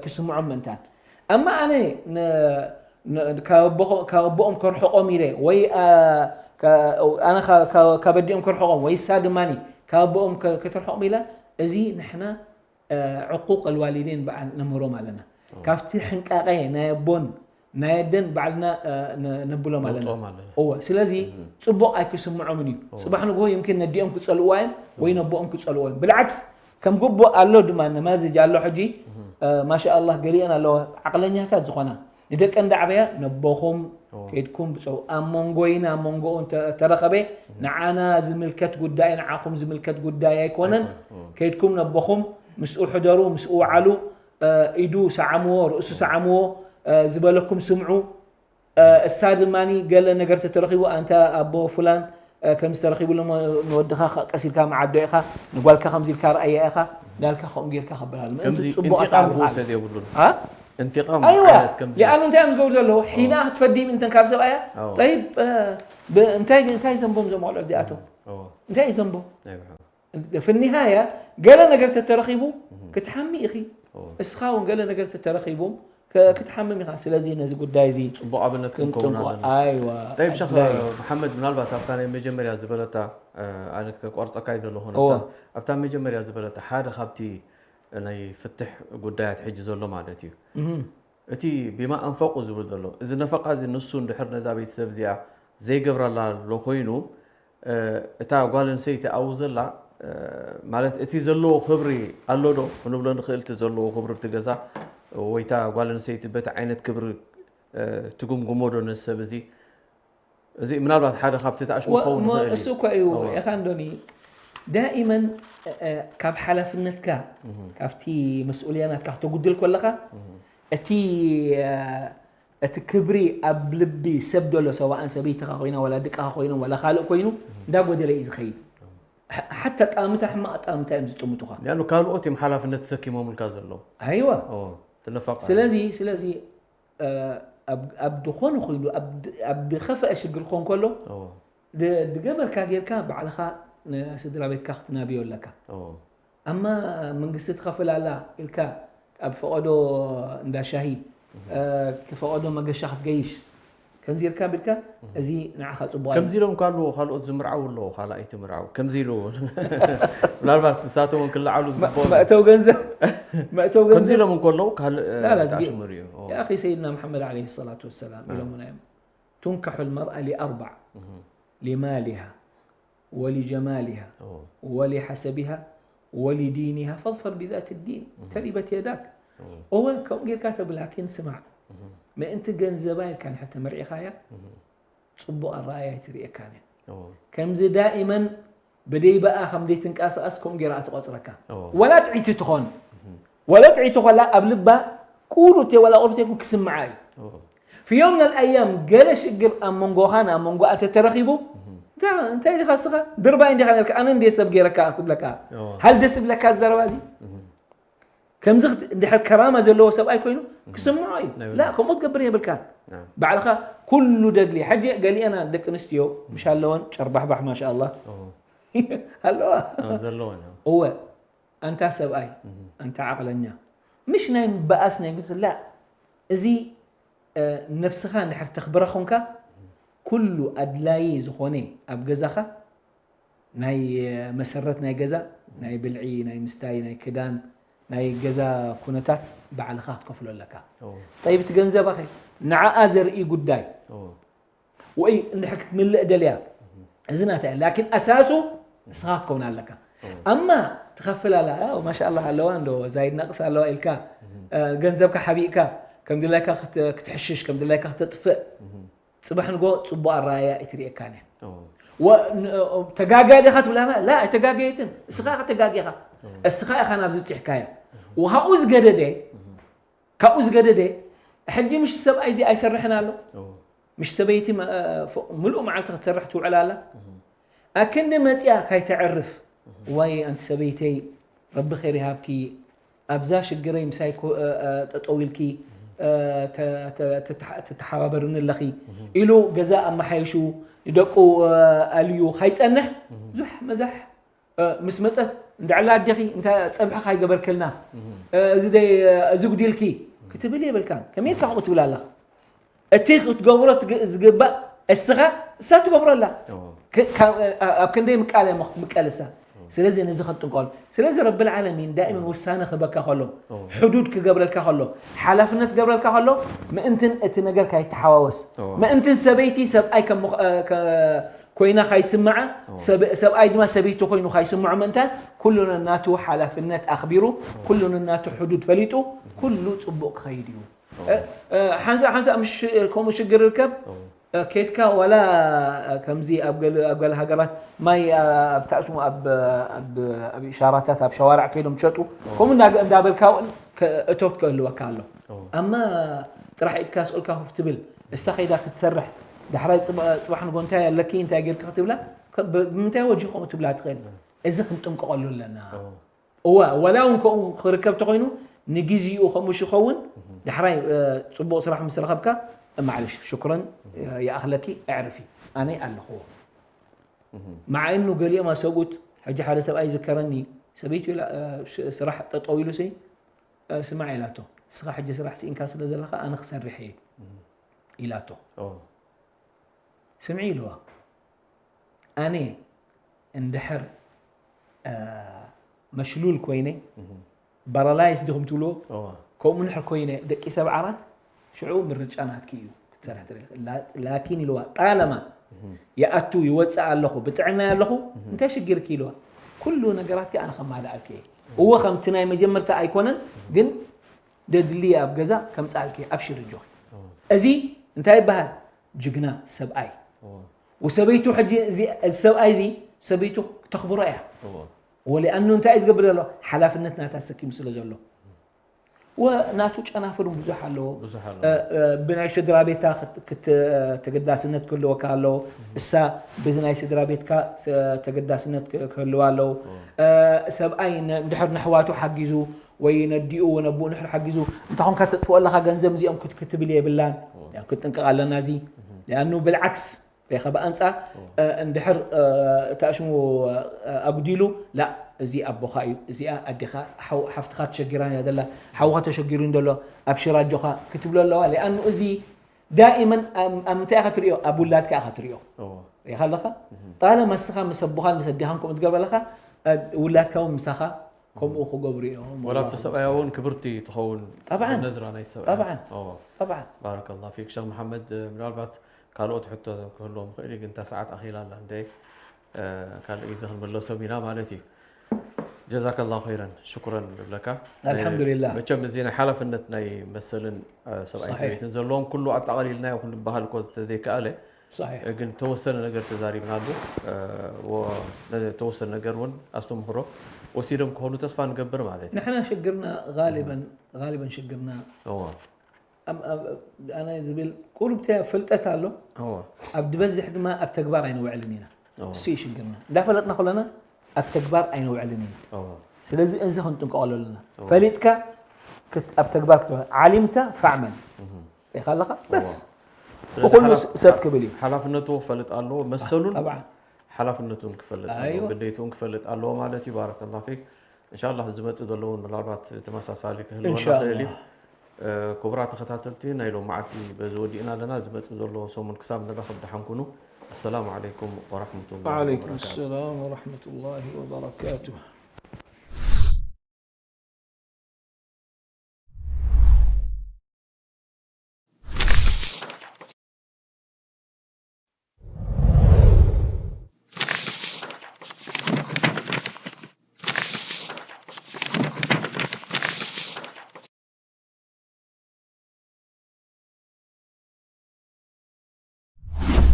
ክስምዖም ምእንታን እማ ኣነ ን-፣ ካብ ኣቦ-፣ ካብ ኣቦኦም ከርሕቖም ኢለ ወይ፣ ኣ፣ ከ-፣ ኣነ ከ-፣ ከ-፣ ካብ ኣዲኦም ከርሕቖም ወይ እሳ ድማኒ ካብ ኣቦኦም ከ-፣ ከተርሕቖም ኢላ፣ እዚ ንሕና፣ እ፣ ዕቁቕ ኣልዋሊዴን በዓል ነምህሮም ኣለና። ኦ። ካብቲ ሕንቃቐ ናይ ኣቦን ናይ ኣደን ባዕልና፣ እ፣ ነ-፣ ነብሎም ኣለና። ነውፅኦም ኣለና። እወ፣ ስለዚ እም። ጽቡቕ ኣይክስምዖምን እዩ። እወ። ጽባሕ ንግሆ ይምኪን ነዲኦም ክጸልእዋ እዮም ወይ እወ። ነቦኦም ክጸልእዎ እዮም። ብልዓክስ ከም ግቡእ ኣሎ ድማ ነማዝጅ ኣሎ ሕጂ፣ እም። እ፣ ማሻኣላህ ገሊአን ኣለዋ ዓቕለኛታት ዝኾና። ንደቀን ዳዕበያ ነቦኹም እወ። ከይድኩም ብጸው-፣ ኣብ መንጎይን ኣብ መንጎኡን ተ-፣ ተረኸበ፣ እም። ንዓና ዝምልከት ጉዳይ፣ ንዓኹም ዝምልከት ጉዳይ ኣይኮነን። ኣይኮነን። እወ። ከይድኩም ነቦኹም ምስኡ ሕደሩ፣ ምስኡ ውዓሉ፣ እ፣ ኢዱ ሰዓምዎ፣ ርእሱ ሰዓምዎ፣ እ፣ ዝበለኩም ስምዑ። እ፣ እሳ ድማኒ ገለ ነገር ተተረኺቡ፣ ኣንታ ኣቦ ፉላን፣ እ፣ ከምዚ ተረኺቡ ኣሎ፣ ንወድኻ ኸ-፣ ቀስ ኢልካ መዓዶ ኢኻ፣ ንጓልካ ከምዚ ኢልካ ረኣያ ኢኻ፣ እንዳልካ ከምኡ ጌርካ ከበላሉ። ምእንቲ ከምዚ ጽቡቕ እንቲቓም ኣተዓቢኻ። ክወሰድ የብሉን። ኣ? እንቲቓም ኣይዋ፣ ዓይነት ከምዚ። ሊኣኑ እንታይ እዮም ዝገብሩ ዘለዉ? ኦ። ሒና ክትፈዲ ምእንተን ካብ ሰብኣያ? ኦ። ጠይብ፣ እ፣ ብ-፣ እንታይ፣ እንታይ ዘንቦም እዞም ቆልዑ እዚኣቶም? ኦ። እንታይ እዩ ዘንቦም? ኣይብሓ። في النهاية ገለ ነገር ተተረኺቡ እህ። ክትሓሚ ኢኺ። ኦ። እስኻ እውን ገለ ነገር ተተረኺቡ ከ-፣ ክትሓምም ኢኻ። ስለዚ ነዚ ጉዳይ እዚ ጽቡቕ ኣብነት ክንከውን ክንጥንቆ-፣ ኣለና። ኣይዋ፣ ጠይብ ሸኽ ኣድላይ። መሓመድ፣ ምናልባት ኣብታ ናይ መጀመርያ ዝበለታ፣ እ፣ ኣነ ከቋርጸካ ኣይደለኹን። እወ። ኣብታ፣ ኣብታ መጀመርያ ዝበለታ ሓደ ካብቲ ናይ ፍትሕ ጉዳያት ሕጂ ዘሎ ማለት እዩ። እህ። እቲ ቢማ ኣንፈቁ ዝብል ዘሎ፣ እዚ ነፈቃ እዚ ንሱ እንድሕር ነዛ ቤተሰብ እዚኣ ዘይገብረላ ኣሎ ኮይኑ፣ እ፣ እታ ጓል ኣንስተይቲ ኣብኡ ዘላ፣ እ፣ ማለት እቲ ዘለዎ ክብሪ ኣሎ ዶ ክንብሎ ንኽእል? እቲ ዘለዎ ክብሪ እቲ ገዛ ወይ እታ ጓል ኣንስተይቲ በቲ ዓይነት ክብሪ፣ እ፣ ትግምግሞ ዶ ነዚ ሰብ እዚ? እዚ ምናልባት ሓደ ካብቲ ተኣሽሙ ወ-፣ ክኸውን ሞ-፣ ይኽእል እዩ። እሱ እኮ እዩ፣ እወ። ኢኻ እንዶኒ፣ ዳኢመን፣ እ፣ እ፣ ካብ ሓላፍነትካ፣ እህ። ካብቲ መስኡልያ ናትካ ክተጉድል ከለኻ፣ እህ። እቲ፣ እ፣ እቲ ክብሪ ኣብ ልቢ ሰብ ደሎ፣ ሰብኣን ሰበይትኻ ኮይና፣ ዋላ ደቅኻ ኮይኖም፣ ዋላ ካልእ ኮይኑ፣ እህ። እንዳጎደለ እዩ ዝኸይድ። እህ። ሓ-፣ ሓታ ጣምታ ሕማቕ ጣምታ እዮም ዝጥምቱኻ። ሊኣኑ ካልኦት እዮም ሓላፍነት ተሰኪሞምልካ ዘለዉ። ኣይዋ። እወ፣ ትነፋቕ ስለዚ፣ ኣለኻ። ስለዚ፣ እ፣ ኣብ፣ ኣብ ዝኾነ ኮይኑ፣ ኣብ ድ-፣ ኣብ ዝኸፍአ ሽግር ክኾን ከሎ፣ እወ። ድ-፣ ድገበርካ ጌርካ ባዕልኻ ንስድራ ቤትካ ክትናብዮ ኣለካ። እወ። ኣማ መንግስቲ ትኸፍል ኣላ ኢልካ ኣብ ፈቐዶ እንዳ ሻሂ፣ እህ። እ፣ ፈቐዶ መገሻ ክትገይሽ፣ ከምዚ ኢልካ ቢልካ፣ እህ። እዚ ንዓኻ ጽቡቕ ከምዚ ኣይኮነን። ኢሎም ካልኡ፣ ካልኦት ዝምርዓው ኣለዉ፣ ካልኣይ ትምርዓው። ከምዚ ኢሉ ምናልባት ንሳቶም እውን ክለዓሉ መ-፣ ዝግብኦም። መእተው ገንዘብ፣ መእተው ከምዚ ገንዘብ። ኢሎም እንከለዉ ካልእ፣ እ፣ ላ፣ ላ፣ ዝግ-፣ ተኣሽሙ ርእዩ። ኦ። يا أخي سيدنا محمد عليه الصلاة والسلام نعم. ኢሎምና እዮም። تنكح المرأة لأربع، እህ። لمالها ولجمالها ኦ። ولحسبها ولدينها فاظفر بذات الدين እህ። تربت يداك። ኦ። እወ፣ ከምኡ ጌርካ ተብላ፣ ላኪን ስማዕ፣ እህ። ምእንቲ ገንዘባ ኢልካ እንድሕር ተመርዒኻያ፣ እህ። ጽቡቕ ኣረኣእያ ኣይትርእየካን እያ። ኦ። ከምዚ ዳኢመን ብደይ በኣ ከም ዘይትንቀሳቐስ ከምኡ ጌራ ትቖጽረካ። ኦ። ወላ ጥዕይቲ ትኾን፣ እህ። ወላ ጥዕይቲ ኮላ ኣብ ልባ ቁሩቴ ወላ ቁሩቴ ክስምዓ እዩ። ኦ። في يوم من الأيام ገለ ሽግር ኣብ መንጎኻን ኣብ መንጎኣ ተተረኺቡ፣ እህ። እንታ-፣ እንታይ ዲኻ ስኻ? ድርባይ እንዲኻ ነርካ፣ ኣነ እንድየ ሰብ ጌረካ ክብለካ። ኦ። ሃል ደስ ይብለካ ዘረባ እዚ? እህ። ከምዚ ክት-፣ እንድሕር ከራማ ዘለዎ ሰብኣይ ኮይኑ እህ። ክስምዖ እዩ። ናይ ላ፣ ብላ። ከምኡ ትገብር የብልካን። ናም። ባዕልኻ ኩሉ ደግሊ። ሕጂ ገሊአን ደቂ ኣንስትዮ ምሽ ኣለወን ጨርባሕባሕ ማሻኣላህ። ኦ። ኣለዋ። ኦ፣ ዘለወን፣ ኦ። እወ፣ ኣንታ ሰብኣይ፣ እህ። ኣንታ ዓቕለኛ። ምሽ ናይ ምበኣስ ናይ ምትላእ። እዚ፣ እ፣ ነብስኻ እንድሕር ተኽብራ ኾንካ፣ ኩሉ ኣድላዪ ዝኾነ ኣብ ገዛኻ ናይ መሰረት ናይ ገዛ፣ ናይ ብልዒ፣ ናይ ምስታይ፣ ናይ ክዳን፣ ናይ ገዛ ኩነታት ባዕልኻ ክትከፍሎ ኣለካ። ኦ። ጠይብ፣ እቲ ገንዘባኸ ንዓኣ ዘርኢ ጉዳይ። ኦ። ወይ እንድሕር ክትምልእ ደልያ፣ እዚ ናታ እያ። ላኪን ኣሳሱ ንስኻ ክትከውን ኣለካ። ኦ። ኣማ ትኸፍል ኣላ፣ ኣው፣ ማሻኣላህ ኣለዋ እንዶ፣ ዛይድ ናቅስ ኣለዋ ኢልካ፣ እህ። እ፣ ገንዘብካ ሓቢእካ፣ ከም ድላይካ ክት-፣ ክትሕሽሽ፣ ከም ድላይካ ክተጥፍእ፣ እህ። ጽባሕ ንጎ ጽቡቕ ኣረኣእያ ኣይትርእየካን እያ። ኦ። ወ-፣ ን-፣ ኦ፣ ተጋግያ ዲኻ ትብላና? ላ፣ ኣይተጋገየትን። እስኻ ኢኻ ተጋጊኻ። ኦ። እስኻ ኢኻ ናብዚ ብጺሕካዮ። እህ። ወኻብኡ ዝገደደ፣ እህ። ካብኡ ዝገደደ፣ ሕጂ ምሽ ሰብኣይ እዚ ኣይሰርሕን ኣሎ? ኦ። ምሽ ሰበይቲ መ-፣ ፎ-፣ ምሉእ መዓልቲ ክትሰርሕ ትውዕል ኣላ? እህ። ኣክንዲ መጽያ ካይተዕርፍ። እህ። ዋይ ኣንቲ ሰበይተይ፣ ረቢ ኸይር ይሃብኪ፣ ኣብዛ ሽግረይ ምሳይ ኮ-፣ እ፣ እ፣ ጠጠው ኢልኪ፣ እ፣ ተ-፣ ተ-፣ ተተሓ-፣ ተተሓባበርኒ ኣለኺ እህ። ኢሉ ገዛ ኣመሓይሹ ንደቁ፣ እ፣ ኣልዩ ካይጸንሕ እህ። ብዙሕ መዛሕ፣ እ፣ ምስ መጸት እንድዕላ ኣዴኺ እንታይ ጸብሒ ካይገበርክልና፣ እህ። እ፣ እዚ ደይ፣ እ፣ እዚ ጉዲልኪ ክትብል የብልካን። ከመይ ኢልካ ከምኡ ትብል ኣለኻ? እቲ ክትገብሮ ትግ- ዝግባእ እስኻ እሳ ትገብሮ ኣላ። ካብ- ኣብ ክንደይ ምቃል እያ ምቃል እሳ። ስለዚ ነዚ ከጥንቀሉ። ስለዚ ረብል ዓለሚን ዳኢመን ውሳነ ክበካ ከሎ፣ ሕዱድ ክገብረልካ ከሎ፣ ሓላፍነት ክገብረልካ ከሎ፣ ምእንትን እቲ ነገር ካይተሓዋወስ፣ ምእንትን ሰበይቲ ሰብኣይ ከም ምኽ- እ፣ ከ- ኮይና ካይስምዓ፣ ሰብ- ሰብኣይ ድማ ሰበይቲ ኮይኑ ካይስምዖ ምእንታን ኩሉ ነናቱ ሓላፍነት ኣኽቢሩ፣ ኩሉ ነናቱ ሕዱድ ፈሊጡ፣ ኩሉ ጽቡቕ ክኸይድ እዩ። እ፣ እ፣ ሓንሳእ ሓንሳእ ምሽ- ከምኡ ሽግር ይርከብ። እ፣ ኬድካ ዋላ፣ እ፣ ከምዚ ኣብ ገለ ኣብ ገለ ሃገራት ማይ፣ እ፣ ኣብ ታእስሙ ኣብ ኣብ ኣብ ኢሻራታት ኣብ ሸዋርዕ ከይዶም ትሸጡ ከምኡ እንዳ- እንዳበልካ እውን ከ- እቶት ክህልወካ ኣሎ። ኣማ ጥራሕ ኢድካ ስቕልካ ኮፍ ትብል እሳ ከይዳ ክትሰርሕ ዳሕራይ ጽባ- ጽባሕ ንጎ እንታይ ኣለኪ እንታይ ጌርካ ክትብላ ከ- ብ- ብምንታይ ወጅ ከምኡ ትብላ ትኽእል። እዚ ክንጥንቀቐሉ ኣለና። እዋ፣ ወላ እውን ከምኡ ክርከብ ተኾይኑ፣ ንግዜኡ ከምኡ ሽኸውን፣ ዳሕራይ፣ እ፣ ጽቡቕ ስራሕ ምስ ረኸብካ፣ ማዕለሽ፣ ሽኩረን፣ እ፣ ይኣኽለኪ፣ ኣዕርፊ፣ ኣነ ኣለኹዎ። መዓ እኑ ገሊኦም ኣሰብኡት፣ ሕጂ ሓደ ሰብኣይ ይዝከረኒ፣ ሰበይቱ ኢላ፣ እ፣ ሽ- ስራሕ ጠጠው ኢሉሲ፣ እ፣ ስማዕ ኢላቶ፣ ንስኻ ሕጂ ስራሕ ስኢንካ ስለ ዘለኻ፣ ኣነ ክሰርሕ እየ ኢላቶ። ስምዒ ኢልዋ። ኣነ እንድሕር፣ እ፣ መሽሉል ኮይነ፣ ባራላይዝ ዲኹም ትብልዎ? ከምኡ እንድሕር ኮይነ፣ ደቂ ሰብ ዓራት፣ ሽዑ ምርጫ ናትኪ እዩ ክትሰርሕ ትኽእል። ላ- ላኪን ኢልዋ፣ ጣለማ ይኣቱ ይወፅእ ኣለኹ፣ ብጥዕናይ ኣለኹ፣ እንታይ ሽግርኪ ኢልዋ። ኩሉ ነገራትኪ ኣነ ከማልኣልኪ እየ። እወ ከምቲ ናይ መጀመርታ ኣይኮነን፣ ግን ደድሊ ኣብ ገዛ ከምፃልኪ ኣብሽር እጆኺ። እዚ እንታይ ይበሃል? ጅግና ሰብኣይ። ወሰበይቱ ሕጂ እዚ እዚ ሰብኣይ እዚ ሰበይቱ ተኽብሮ እያ። ወሊኣኑ እንታይ እዩ ዝገብር ዘሎ? ሓላፍነት ናታ ተሰኪሙ ስለ ዘሎ። ወናቱ ጨናፍር እውን ብዙሕ ኣለዎ። ብዙሕ ኣለዎ። እ፣ እ፣ ብናይ ስድራ ቤታ ክት- ክት- ተገዳስነት ክህልወካ ኣለዎ። እሳ ብዚ ናይ ስድራ ቤትካ ስ- ተገዳስነት ክ- ክህልዋ ኣለዎ። እ፣ ሰብኣይ ን- እንድሕር ንሕዋቱ ሓጊዙ ወይ ነዲኡ ወነብኡ ንሕር ሓጊዙ እንተ ኾንካ ተጥፍኦ ኣለኻ ገንዘብ እዚኦም ክት- ክትብል የብላን። ክትጥንቀቕ ኣለና እዚ። ሊኣኑ ብልዓክስ ከይኻ ብኣንጻር እ፣ እንድሕር እ፣ ተኣሽሙ እ፣ ኣጉዲሉ ላ እዚ ኣቦኻ እዩ እዚኣ ኣዴኻ ሓው- ሓፍትኻ ተሸጊራ እያ ዘላ ሓውኻ ተሸጊሩ እዩ ዘሎ ኣብ ሽራጆኻ ክትብሎ ኣለዋ። ሊኣኑ እዚ ዳኢመን ኣብ ኣብ ምንታይ ኢኻ ትሪኦ? ኣብ ውላድካ ኢኻ ትሪኦ። ኢኻ ኣለኻ ጣለ መስኻ ምስ ኣቦኻን ምስ ኣዴኻን ከምኡ ትገብር ኣለኻ ውላድካ እውን ምሳኻ ከምኡ ክገብሩ እዮም። ወላ ኣብቲ ሰብኣያ እውን ክብርቲ ትኸውን። ጠብዓን። ነዝራ ናይቲ ሰብኣያ። ጠብዓን። ጠብዓን። ባረከላ ፊክ ሸክ መሓመድ። ምናልባት ካልኦት ሕቶ ክህልዎም ይኽእል እዩ ግን እታ ሰዓት ኣኺላ ኣላ እንደ ካልእ ግዜ ክንምለሶም ኢና ማለት እዩ። ጀዛከላ ኸይረን ሽኩረን ንብለካ። ኣልሓምዱሊላህ። መቸም እዚ ናይ ሓላፍነት ናይ መሰልን ሰብኣይ ሰበይትን ዘለዎም ኩሉ ኣጠቓሊልናዮ ክንበሃል እኮ ተዘይከኣለ ግን ተወሰነ ነገር ተዛሪብናሉ። ተወሰነ ነገር እውን ኣስተምክሮ ወሲዶም ክኾኑ ተስፋ ንገብር ማለት እዩ። ንሕና ሽግርና ጋሊበን ጋሊበን ሽግርና ኣነ ዝብል ቁሩብ ፍልጠት ኣሎ። ኣብ ዝበዝሕ ድማ ኣብ ተግባር ኣይንውዕልን ኢና። እሱ እዩ ሽግርና። እንዳፈለጥና ከለና ኣብ ተግባር ኣይንውዕልን ኢና። ስለዚ እዚ ክንጥንቀቐሉ ኣለና። ፈሊጥካ ኣብ ተግባር ክትውዕል ዓሊምታ ፋዕመል ኢኻ ኣለኻ በስ ብኩሉ ሰብ ክብል እዩ። ሓላፍነቱ ክፈልጥ ኣለዎ መሰሉን ሓላፍነቱን ክፈልጥ ኣለዎ ግዴትኡን ክፈልጥ ኣለዎ ማለት እዩ። ባረከላ ፊክ። እንሻላ ዝመፅእ ዘሎ እውን ምናልባት ተመሳሳሊ ክህልወና ይኽእል እዩ። ክቡራት ተኸታተልቲ ናይ ሎማዓልቲ በዚ ወዲእና ኣለና። ዝመፅእ ዘሎ ሰሙን ክሳብ ንራኸብ ደሓን ኩኑ። ኣሰላሙ ዓለይኩም ወራሕመቱላሂ ወዓለይኩም ወበረካቱ። ሰላም ወራሕመቱላሂ ወበረካቱ።